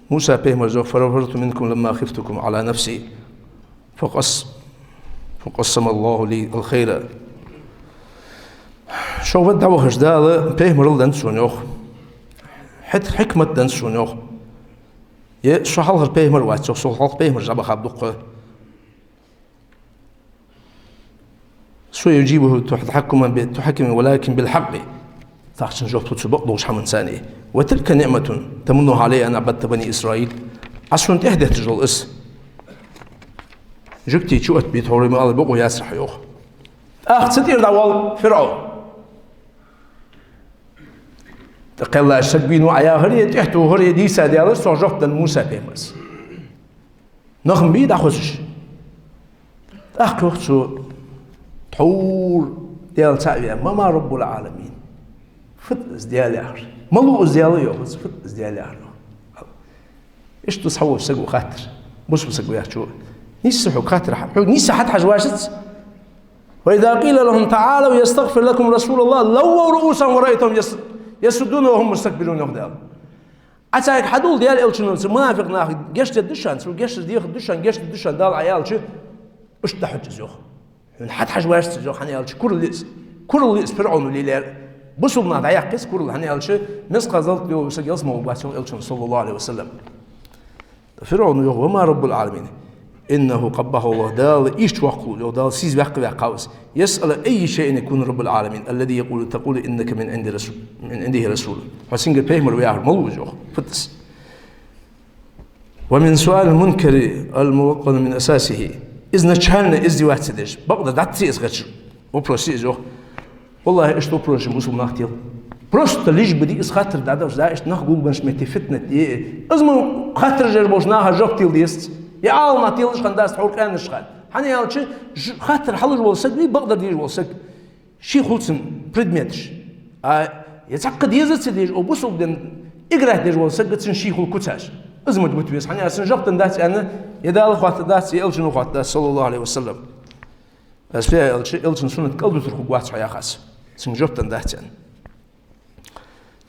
Муса пайхамара йоах: «فنفرت منكم لما خفتكم على نفسي فقس-، فقسم الله لي الخير». Шоана дӀавахача Дала пайхамарал денна сона, йоах. ХӀет-, хьикмат денна сона, йоах. Е со хьалхара пайхамар вац, йоах, со хьалха пайхамараш дӀабахаб дукха. «سيجيبه تحكما ب-، تحكما ولكن بالحق». Цхьаькхачун жоп лу цо бакъдолча хӀаманца. «وتلك نعمة تمنها علي أن عبدت بني إسرائيل». Ӏа сона тӀехьа детташ дола из. Жугтий чу оттабе тхьовра ма аллара бокъо яцар хьа, йоах. ТӀаккха цу тӀера дӀавоал ФирӀавн. ТӀаккха кхеллача саг вийнав Ӏа яхар, е тӀехьа тохар, е дийца даьлар, цох жоп денна Муса пайхамара. Нах ма бий дӀахозаш. ТӀаккха йоах цо, тхьовра Даьла цаӀ ве: «من رب العالمين». Фуд из Даьла яхар? Малув из Даьла, йоах цо, фуд из Даьла яхар? Иштта цхьаволча саго хаттар. Бусалба саг ваьхачо. Нийсса хьога хаттар хьа-, хьога нийсса хьатӀахьажа вешац. «وإذا قيل لهم تعالوا يستغفر لكم رسول الله لووا رؤوسهم ورأيتهم يس-، يصدون وهم مستكبرون», йоах Дала. Ӏа цаьрга хьадувла Даьла элчанна, цу мунафикъ наха гешт дергда шоана, цо гешт дехаргда шоана, гешт дергда шоана Дала Ӏа аьлча, уж дӀахьош из, йоах. Хьона хьатӀахьажа вешац из, йоах, хӀана аьлча куралла я из. Куралла я из ФирӀавно лелаяьр. Бусалба нах дӀаяккха я из куралла, хӀана аьлча мискъал заррат йола саг ялсмала вац, йоах, элчано, صلى الله عليه وسلم. ФирӀавно йоах: «وما رب العالمين». «إنه قبحه الله», Дала иштта воккхалва, йоах, Дала сийсаз ваьккха ваьккхав из. «يسأل أي شيء يكون رب العالمين الذي يقول، تقول إنك من عند رسول، من عنده رسول». Хьо цунгара пайхамар ва яхар малув из, йоах. Фуд из? «ومن سؤال المنكر الموقن من أساسه». Изначально издеваться деш, бакъдар дӀатӀа ца из хеташ вопрос я из, йоах. Валлахьи, иштта вопросаш бусалба наха тел. Просто лишь бы из хаттар дӀадахьаш, да, иштта нах гулбеннача метте фитнат е. Из мо хаттар деш болча наха жоп тела дезац. Е Ӏалам нах телаш хиннадац тхьовра къаьнараш хинна. ХӀана аьлча, ж-, хаттар хьалуш вола саг вий, бакъдар деш вола саг. Ший хул цун предметаш. А е цхьаккха дезац деш, о бусалба дина играть деш вола саг, цун ший хул куцаш. Из мо гуш веза, хӀана аьлча цунна жоп денна дац аьнна, е Дала хоаттаргдац, е элчано хоаттаргдац, صلى الله عليه وسلم. Аз фу яхар аьлча, элчан суннат кӀалдутар хургвац хьо яхаш. Цунга жоп денна дац аьнна.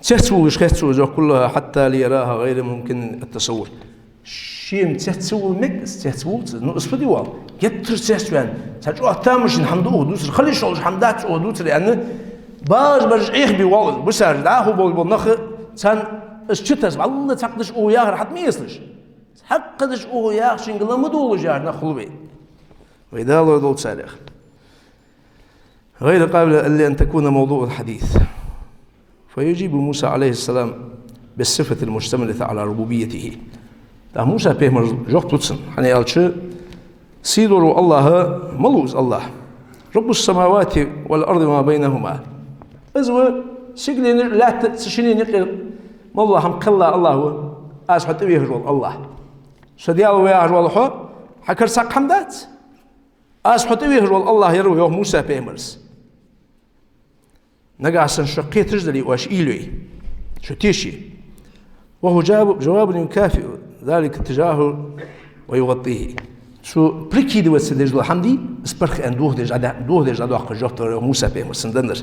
Цецвувлаш хет цо из, йоах, كلها حتى ليراها غير ممكن التصور. Шийна цецвувла мег, цецвувлац из. Ну, из фу де воал? Геттара цецваьнна. Цхьа чӀоагӀа тамашийна хӀама да укхо дувцар, хила йиш йолаш хӀама дац укхо дувцар аьнна, бажа-бажа Ӏехабе воал из. Бусараш, дӀахо болаш бола нах, царна из чутасс, валлахӀи, цхьаккха деш укхо яхар хьатӀа ма эцалаш. Цхьаккха деш укхо яхар шийга ла ма долалаш яхаш нах хул вай. Вай Дала лорадолда царех. غير قابلة لأن تكون موضوع الحديث. فيجيب موسى عليه السلام بالصفة المشتملة على ربوبيته. ТӀаккха Муса пайхамара жоп лу цунна, хӀана аьлча, сийлора АллахӀ малув из АллахӀ. رب السماوات والأرض وما بينهما. Из ва сигаленаи лаьттаи, цу шинне юкъера мел дола хӀама кхелла АллахӀ ва. Аз хьо тӀавехаш вола АллахӀ. Со Даьла ва яхаш вола хьо, хьа кара цхьаккха хӀама дац. Аз хьо тӀавехаш вола АллахӀ ер ва, йоах Муса пайхамара. Нагахьа санна шо кхеташ дале, оаш уйла йой, шо тешае. وهو جواب، جواب يكافئ ذلك التجاهل ويغطيه. Цо прикидываться деш дола хӀама дий, из парх аьнна дохадеш, дӀа-, дохадеш дӀадоаккхаш жоп дар, йоах Муса пайхамара цунна деннар.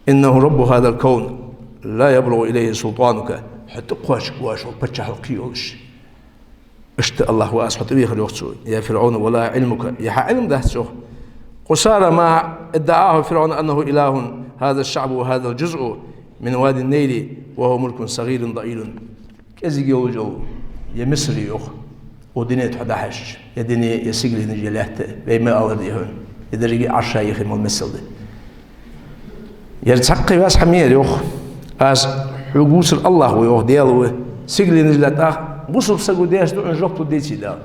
إنه رب هذا الكون لا يبلغ إليه سلطانك. Хьо тӀакхоачаргвоацаш вола паччахьалкхе йолаш. Иштта АллахӀ ва аз хьо тӀавехар, йоах цо. يا فرعون، ولا علمك. Е хьа Ӏилма дац, йоах. قصارى ما ادعاه فرعون أنه إله هذا الشعب وهذا الجزء من وادي النيل وهو ملك صغير ضئيل. КӀезига йолаш йола е Мисар, йоах, укх дунен тӀа хьо дӀахьаьшача, е дуне, е сигаленаш, е лаьтта, вай ма аллара, дий хьона, е деррига Ӏарша йихи мел миссел да. Ер цхьаккха ваьс хӀама яр, йоах. Аз хьога вувцар АллахӀ ва, йоах, Даьла ва. Сигаленаш, лаьтта, тӀаккха бусалба саго деш да хьона жоп, тӀадийций Дала.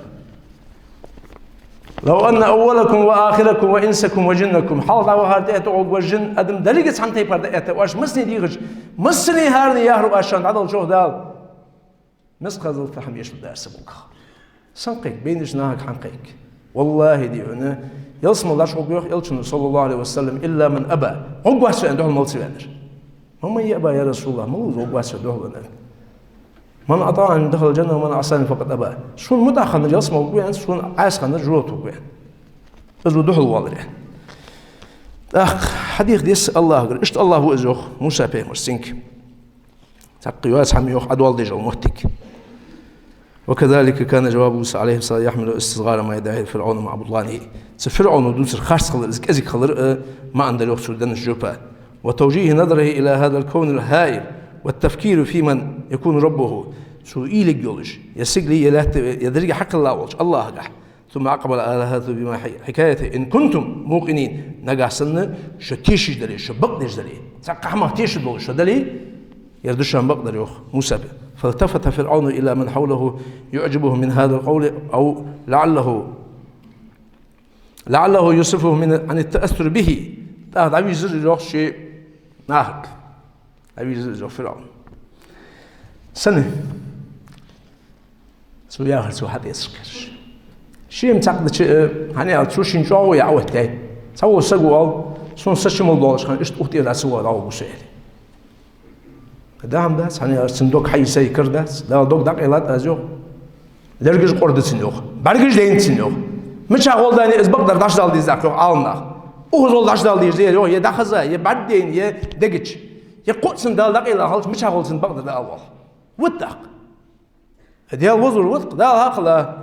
لو أن أولكم وآخركم وإنسكم وجنكم. Хьалха дӀавахар, тӀехьа тӀагӀоргвар, жин, адам, деррига цхьан тайпара дӀаэтта, оаш массане дийхача, массане хӀаране яхар оаш шоана дӀадалча, йоах Дала. Мискъал зарратал хӀама еш ма дар са мулках. Са кхайк, бейнача нахага хӀама кхайк. ВаллахӀи, дий хьона, ялсмала дӀачугӀоргва, йоах элчано, صلى الله عليه وسلم, إلا من أبى. ГӀоргвац со аьнна духьал мала ца ваьннар. ومن يأبى يا رسول الله, малув из гӀоргвац со аьнна духьал ваьннар? من أطاعني دخل الجنة ومن عصاني فقد أبى. Сона мутӀахьа хиннар ялсмала гӀоргва аьнна, сона Ӏаса хиннар жожагӀате гӀоргва аьнна. Из ва духьалваларе. ТӀаккха хьадийха деза АллахӀагара. Иштта АллахӀа ва из йоах Муса пайхамарца цунга. Цхьаккха йоаца хӀама йоах, Ӏадоаладеш йола моттиг. وكذلك كان جواب موسى عليه السلام يحمل استصغار ما يدعيه فرعون مع بطلانه. Цу ФирӀауна дувцар харц хилар, из кӀезига хилар а маӀан дар йоах цо деннача жоп. وتوجيه نظره إلى هذا الكون الهائل والتفكير في من يكون ربه. Цо уйла ергйолаш, е сигале, е лаьтта, е деррига хьакхелла волча АллахӀагахьа. ثم أقبل آلهته بما حي-، حكايته إن كنتم موقنين. Нагахьа санна шо тешаш дале, шо бакъдеш дале, цхьаккха хӀамах тешаш долаш шо дале, ер да шоана бакъдар йоах Муса. فالتفت فرعون إلى من حوله يعجبه من هذا القول أو لعله، لعله يصرفه من، عن التأثر به. ТӀаккха дӀавийрзар йоах ший нахага. ДӀавийрзар йоах ФирӀаун. Сенна? Цо яхар цо хьатӀаэцаш кхераш. Шийна цхьаккха дича, э, хӀана аьлча цо шийна чӀоагӀо яа оттадаьд. Цхьавола саг ва оал, сона са чу мел долаш хана иштта укх тӀера ца воагӀа дӀагӀоргва со аьле. Да хӀама дац, хӀана аьлча цун дог хьайса кара дац, Дала дог дӀакъайлад аз йоах. Лергаш къора да цун йоах, бӀаргаш дайнад цун йоах. Мичахьа гӀолла дайнад из бакъдар дӀачудала деза йоах Ӏаламнаха. Укхаза гӀолла дӀачудала деза йоах, е дӀахаза, е бӀаргадайна, е дегача. Е кхоъ цунна Дала дӀакъайла хилча, мичахьа гӀолла цун бакъдар дӀаала воалл. Вот так. Даьла вовзар вац-кх, Дала хьакхелла.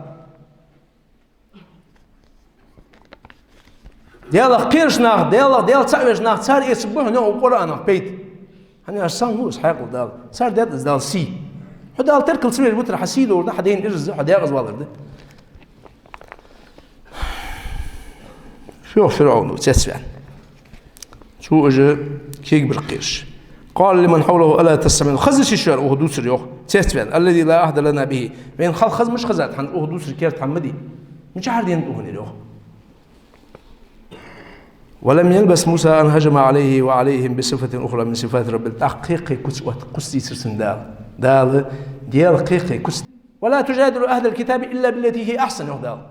Даьлах кхераш нах, Даьлах, Даьла цаӀ веш нах, цар эцаргба хьона йоах Къуръанах пайда. ХӀана аьлча царна лу из хьаькъал Дала. Цар даьд из Дала сий. Хьо Дала теркал ца веш витар, хьа сий ловр да, хьа дайна ираз да, хьо декъаза валар да. Фу йоах ФирӀаун цецваьнна? Цо уж кегабар кхераш. قال لمن حوله ألا تستمعون. Хазача шоана укхо дувцар йоах, цецваьнна. الذي لا عهد لنا به. Вайна хьалха хаза мишта хезад хьона, укхо дувцар керда хӀама ма дий. Мичахьара денад укхо ер йоах? ولم يلبث موسى أن هجم عليه وعليهم بصفة أخرى من صفات رب. ТӀаккха кхы-кхы куц отт-, куц дийцар цунна Дала. Дала, Даьла кхы-кхы куц. ولا تجادلوا أهل الكتاب إلا بالتي هي أحسن, йоах Дала.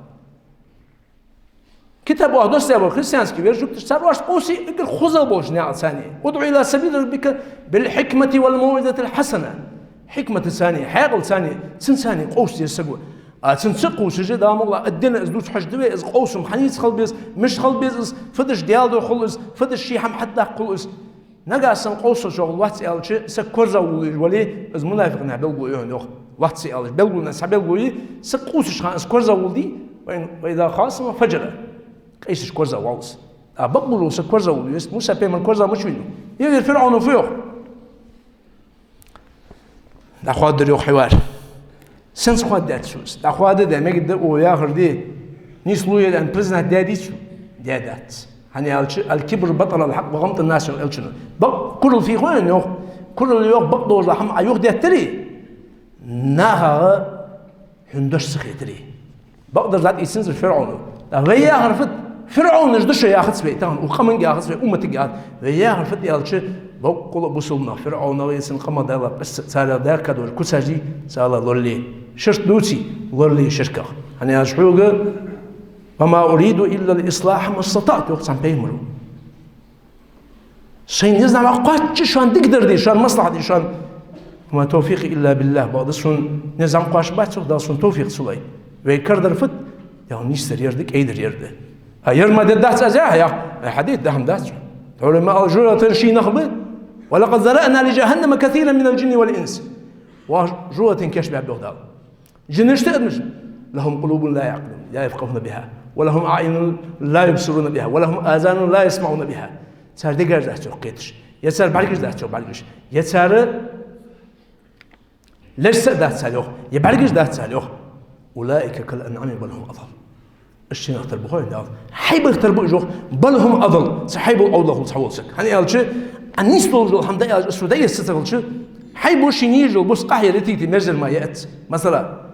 Китаб оаха доссадаь бола христиански вежарий, жугташ, цар оаш къовсий эггара хозагӀа болча наькъаца. ادع إلى سبيل ربك بالحكمة والموعظة الحسنة. Хьикматаца, хьаькъалца, цунца къовса деза саго. А цунца ца къовсаш, Дала мукъалахь, аддина из дувца хьожаргда вай, из къовсам хьанаца хила беза, мишта хила беза из, фу деш Даьла духьа хул из, фу деш ший хӀама хьатӀадаккха хул из. Нагахьа санна къовсаш йоах лоацца аьлча, саг корзагӀвувлаш вале, из мунафикъ наьха белгало я хьона йоах. Лоацца аьлча, белгалонех цхьа белгало я, саг къовсаш хана из корзагӀвувлде, وإن، وإذا خاصم فجر. Къийсаш корзагӀвоал из. А бакъ бола саг корзагӀвувла веза, Муса пайхамар корзагӀ мича вийнав? Е вер ФирӀаун фу йоах? ДӀахоададар йоах хьавар. Сенца хоададаьд цо из? ДӀахоададаь мегаргда, укхо яхар де. Нийслу ер аьнна признать даьдий цо? Даьдац. ХӀана аьлча, الكبر بطر الحق وغمط الناس, йоах элчано. Бакъ курал фу я хой йоах? Курал йоах бакъдолаш дола хӀама Ӏа юхадеттаре, нахага хьона дош ца хетаре. Бакъдар дӀатӀаийцанзар ФирӀауна. ТӀаккха вай яхар фуд? ФирӀаунаш да шо яхац вай тахан, укх къаманга яхац вай, умматага яхац. Вай яхар фуд аьлча, боккъала бусалба нах ФирӀаунах а, цун къамах Дала къаьстта царех даьхка долаш куцаш дий, царел лорале. Ширк дувций, лорале ширках. ХӀана аьлча хьога: وما أريد إلا الإصلاح ما استطعت, йоах цхьан пайхамаро. Шоай низ-наб кхоачаш шоана дикадар де, шоана маслахьат де, шоана. وما توفيقي إلا بالله. Бакъда сона низ-наб кхоачаш бац, йоах, Дала сона товфикъ ца лой. Вай карадар фуд? Дала нийсдар ер да, кӀайдар ер да. А ер ма дергдац аз яхар, яхар. Ай, хьадийца, да хӀама дац. Хьури ма ал журатан ший нах ба. ولقد ذرأنا لجهنم كثيرا من الجن والإنس. Ва журатан кийчбаьб, йоах Дала. Жинаш а, адамаш а. لهم قلوب لا يعقلون، لا يفقهون بها، ولهم أعين لا يبصرون بها، ولهم آذان لا يسمعون بها. Цар дегаш дац, йоах, кхеташ. Е цар бӀаргаш дац, йоах, бӀаргаш. Е цар лераш а дац цар, йоах, е бӀаргаш дац цар, йоах. أولئك كالأنعام بل هم أضل. Уж шиннех тара ба хой, Дала. Хьайбах тара ба уж, йоах, بل هم أضل. Цу хьайбал Ӏовдалах хул цхьавола саг. ХӀана аьлча, Ӏа нийсдолаш дола хӀама дӀааьлча, из цо дӀаэца ца хилча, хьайбо шийна езаш йола бус къахьегар, тита мерзар ма яц. Масала,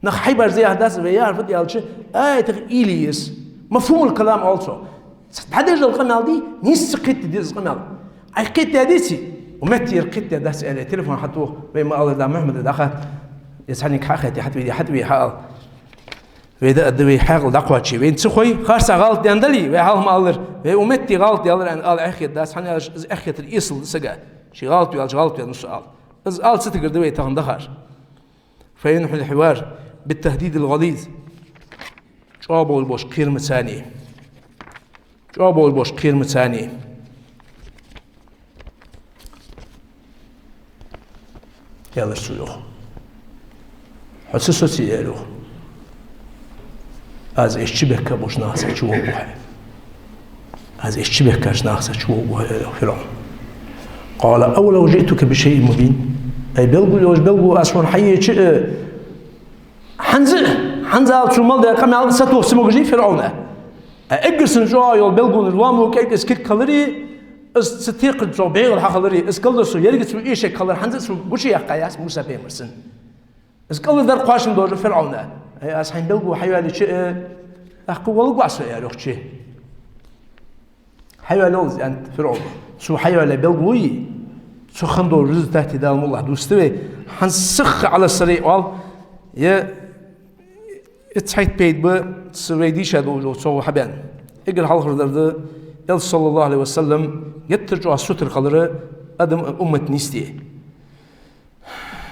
нах хьайбаш зе яхар дац, вай яхар фуд аьлча, аятах уйла е еза. Мафхумул калам оал цох. Ц-, дӀадеш дола къамаьл дий, нийсса кхетаде деза къамаьл. Ӏа кхетадаьдеций? Укх метте ер кхетадаьдац аьле, телефон хьатох, вай ма аллара, да Мухьаммада дӀахатта, е цхьаннега хьахетий, хьатӀаведий, хьатӀаве хьаала. Вай да а да, вай хьаькъал дӀакхоаче. Вайна ца хой, харцахьа гӀалат даьнна дале, вай хьалха ма аллара, вай укх метте гӀалат даьлар аьнна ала эхь хетадац, хӀана аьлча из эхь хетар эсала да сага. Ше гӀалат ваьлча, гӀалат ваьннав со ала. Из ала ца тигаргда вай тахан дахар. فينحي الحوار بالتهديد الغليظ. ЧӀоагӀа болаш болча кхерамаца, чӀоагӀа болаш болча кхерамца цхьана. Аьлар цо, йоах. Хьо ца соце, аьлар, йоах. Аз из чубехка болча нахаца чуволларгва хьо. Аз из чубехкача нахаца чуволларгва хьо, аьлар, йоах, ФирӀавна. قال أولو جئتك بشيء مبين. Ай, белгало йолаш, белгало аз хьона хьаеча а, хӀанз а, хӀанз ала цо мел даь къамаьл сатоха ца могаш дий ФирӀавна? Ай, эггара санна чӀоагӀа йола белгалонаш лоамо кӀаьнк из кулг хилари, из цу текхарча чу бегӀал хьахилари, из кӀалдар цо еррига цо эшаргхилар хӀанз а цо гучаяьккха яц Муса пайхамара санна. Из кӀалдар дар кхоачам долаш да ФирӀавна. Ай, аз хьайна белгало хьайоалайича а, тӀаккха волларгва со, аьлар, йоах, чу. Хьайоалаяьй из, аьннад ФирӀавна. Цо хьайоалаяь белгало, цох хинна дола результат Дала, муллахь, дувцаргда вай. ХӀанз сихха على السريع оал, е итт цхьайтта пайда ба цу вай дийша долча цох хьабаьнна. Эггара хьалхара дар да, Элча, صلى الله عليه وسلم, геттара чӀоагӀа сутара хилар адамий уммат нийсде.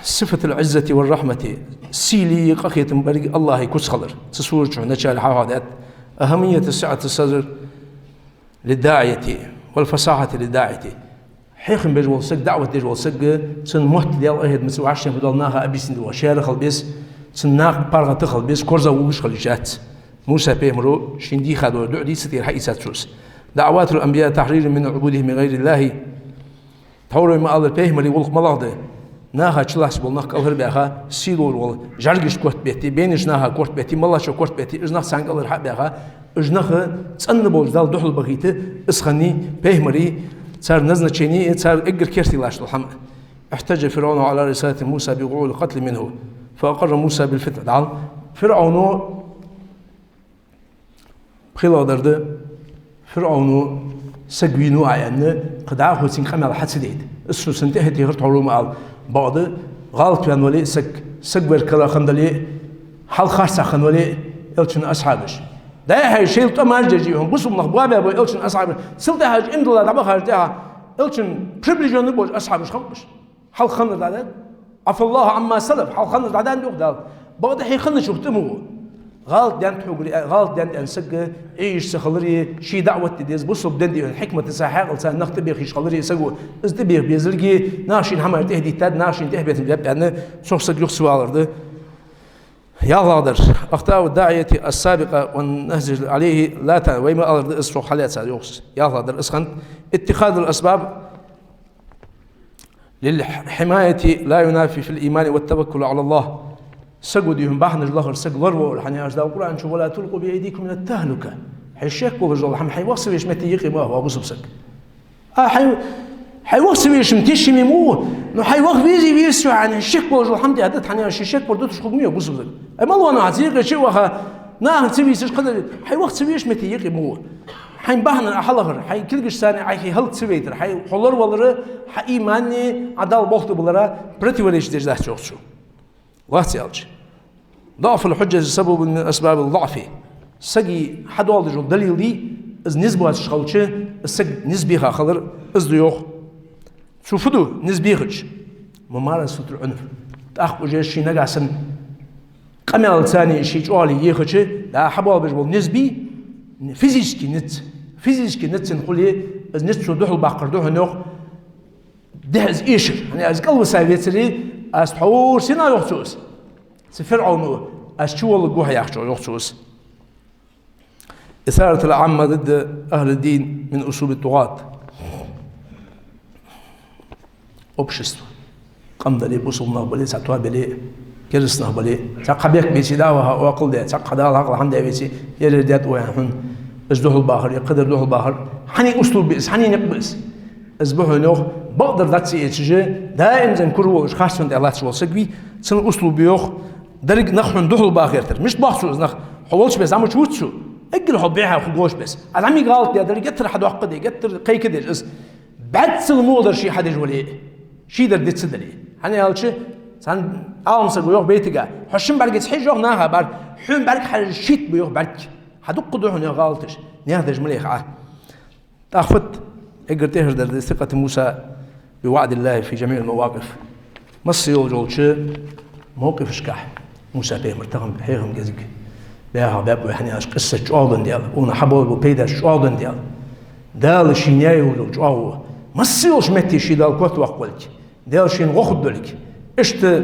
صفة العزة والرحمة, сийле, къахетам беррига АллахӀа куц хилар. Цу сурата чу вначале хьахьоахадаьд. أهمية سعة الصدر للداعية والفصاحة للدعوة. Хьехам беш вола саг, даӀват деш вола саг, цун мотт Даьла къахетамца вӀаштӀехьа дола наха объяснить де веза, шера хила беза, цун накха паргӀата хила беза, корзагӀвоалаш хила йиш яц. Муса пайхамара шийна дийха дола дуӀа дийца тӀера хьаийцад цо из. دعوات الأنبياء تحرير من عبودية من غير الله. Тхьовра вай ма аллара, пайхамарий гӀулакх малагӀа да? Наха чулоацаш бола нах кӀалхарбаьха, сийле вола, жӀаргашта корта бетте, бенаш наха корта бетте, меллача корта бетте, уж нах царна кӀалхара хьа а баьха, уж нах цӀена болча Далла духьал бахийта, из хиннай пайхамарий, цар назначени, цар эггара керте латташ дола хӀама. احتج فرعون على رسالة موسى بوقوع القتل منه، فأقر موسى بالفتنة. ДӀахо ФирӀавно ПхелагӀа дар да, ФирӀавно саг вийнав Ӏа аьнна, кхы дӀахо цунга къамаьл хьа ца дайта. Из цо цунна тӀехьатехар, тхьовра ма аллара, бакъда, гӀалат ваьнна вале а саг, саг вар кара хинна дале а, хьалхарцахь хинна вале а Элчан асхьабаш. ДӀа-хьа шоайла тӀом а деш, бусалба нах боабаь бола Элчан асхьабаш. Цул тӀехьагӀа иман дилла дӀабахача тӀехьа Элчан приближённый болча асхьабаш хиннаб уж. Хьалха хиннар дӀадаьннад. عفا الله عما سلف, хьалха хиннар дӀадаьннад, йоах Дала. Бакъда хье хинначох тӀа ма гӀо. ГӀалат даьннад хьога, гӀалат даьннад аьнна саг Ӏеш ца хилари, ший даӀват де деза, бусалба дин де деза хьикматаца, хьаькъалца нах тӀабеха йиш хилари саго, из тӀабеха безалга, наха шийна хӀамаш тӀехьадийтад, наха шийна тӀехьабетта беппаьнна, цох саг юха ца валар да. ЯлхлагӀдар. أخطاء الداعية السابقة والنهج عليه لا ت-, вай ма аллара да из цох хьалаьца, йоах из. ЯлхлагӀдар из хиннад. اتخاذ الأسباب للحماية لا ينافي في الإيمان والتوكل على الله. Саго дийхьа бахьанаш лахар, саг лоравалар, хӀана аьлча Дала Къуръан чу: ولا تلقوا بأيديكم إلى التهلكة. Хьай шек волаш дола хӀама хьай ваха ца везача метте юкъе ма вахийта, ва бусалба саг. А хьай, хьай ваха ца везача метте тешаме ма ва, но хьай ваха везе веза хьона, шек волаш дола хӀама тӀа а дата, хӀана аьлча шек вар дуташ хургма, ва бусалба саг. Ай, мала ваьнна хьо цигара чу а ваха, нахага ца вийсаш кхадар, хьай ваха ца везача метте юкъе ма ва. Хьай бахьанаш Ӏа хьалахар, хьай кулгашца Ӏайха хӀаллак ца вайтар, хьай хьо лоравалар, хьа имани Ӏа Далла болх тӀабалара противоречить деш дац, йоах цо. Вац аьлча. ضعف الحجة سبب من أسباب الضعف. Сага хьадоаладеш дола далил дий, из низ боацаш хилча, из саг низ беха хилар из да, йоах. Цо фу ду низ бехача? ممارسة العنف. ТӀаккха уже ший нагахьа санна къамаьл цани ший чӀоагӀале ехача, дӀа хьабоалабеш бола низ бий, физически низ, физически низ цун хуле, из низ цо духьал баккхар да хьона, йоах, дехьа из эшар. ХӀана аьлча из кӀалвиса вецаре, аз тхьовра сенна, йоах цо, из, цу ФирӀавно аз чуволларгва хьо яхачох, йоах цо, из. إثارة العامة ضد أهل الدين من أسلوب الطغاة. Общество. Къам дале, бусалба нах бале, цхьа тоаба яле, кераста нах бале, цхьаккха бехк беце, дӀа-хьа оаккхал де, цхьаккха Дала хьакъал хӀама де веце, ерригаш даьтта вай хьона, из духьал бахар, е кхыдар духьал бахар. Хьанна услув ба из, хьанна никъ ба из? Из ба хьона, йоах, бакъдар дац ца эцаш, даим зан кура волаш, харцон тӀа латташ вола саг вий, цун услув ба, йоах, деррига нах хьона духьал баха гӀертар. Мишта бох цо из нах? Хьо волча беса зӀамига вуц цо. Эггара хьо бӀеха хургволча беса. Ӏа зӀамига гӀалат даь дале, геттара хьадоаккхаш де, геттара кхайкадеш из. БӀаьззал мугӀадар ше хьадеш вале а, ший дар диц ца дале. ХӀана аьлча, цхьан Ӏалам саго йоах байтага: хьо шин бӀаргаца хьежа, йоах, наха бӀарга, хьона бӀарга хьежа шийтта ба, йоах, бӀарг. Хьа дукха да хьона, йоах, гӀалаташ, наьха деш ма леха Ӏа. ТӀаккха фуд, эггара тӀехьара дар да ثقة موسى بوعد الله في جميع المواقف. Масса йолча мовкъифашка Муса пайхамар тахан хьехам гезиг баьха баьб вай, хӀана аьлча къиссат чӀоагӀденна да, укхунна хьабоалабу пайдаш чӀоагӀденна да. Дала шийна яь йолча чӀоагӀо, масса йолча метте ший Дала котваккха волга, Даьла шийна гӀо хургдолга. Иштта,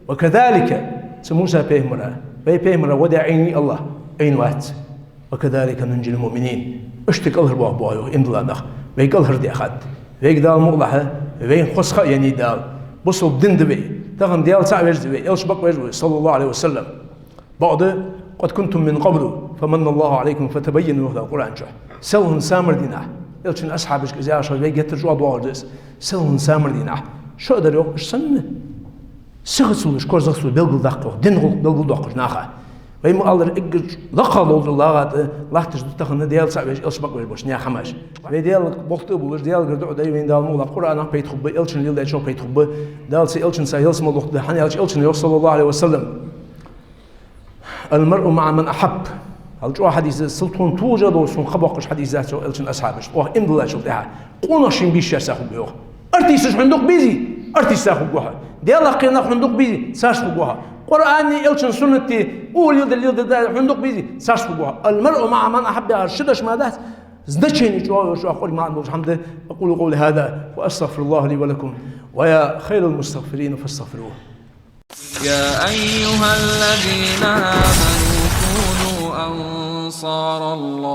وكذلك, цу Муса пайхамара, вай пайхамара гӀо даь Ӏийний АллахӀ? Ӏийна вац. وكذلك ننجي المؤمنين. Иштта кӀалхарбоахаргба йоах иман дилла нах. Вай кӀалхардаьхад. Вайга Дала мукъалахь, вайна хоза ха еннай Дала. Бусалба дин да вай. Тахан Даьла цаӀ веш да вай, элча бакъвеш ва вай, صلى الله عليه وسلم. Бакъда: قد كنتم من قبل فمن الله عليكم فتبينوا, йоах Дала Къуръан чу. Селхан самар дийнахьа, элчан асхьабашка из яхаш, вай геттара чӀоагӀа доагӀаш да из. Селхан самар дийнахьа шо а дар, йоах, уж санна, сиха ца луш, корзагӀа ца луш белгалдаккха, йоах, дина гӀулакх белгалдоаккхаш наха. Вай ма аллара, эггара лакха долча лагӀа тӀа латташ да тахан Даьла цаӀ веш, элча бакъвеш болча наьха хӀамаш. Вай Даьлага болх тӀа а бувлаш, Даьлагара дуӀа дой, вайна Дала мукъалахь Къуръанах пайда хургба, элчан леладаьчох пайда хургба. Дала цу элчанца ялсмала духьа да, хӀана аьлча элчано йоах, صلى الله عليه وسلم: المرء مع من أحب. Хьал чӀоагӀа хьадис да, сел тхона тулжа долаш сона ха боаккхаш хьадис дац, йоах, элчан асхьабаша. Оаха иман диллачул тӀехьагӀа къонах шийна бийсачарех хургва, йоах. Артисташ хьона дукха безий? Артистарех хургва хьо. Даьлах кхераш хьона дукха безий? Царех хургва хьо. Къуръани элчан суннати укх леладе, леладе хьона дукха безий? Царех хургва хьо. المرء مع من أحب яхар ши дош мара дац, значени чӀоагӀа йолаш, чӀоагӀа Къуръан ман долча хӀама да. أقول قولي هذا وأستغفر الله لي ولكم ويا خير المستغفرين فاستغفروه. يا أيها الذين آمنوا كونوا أنصار الله.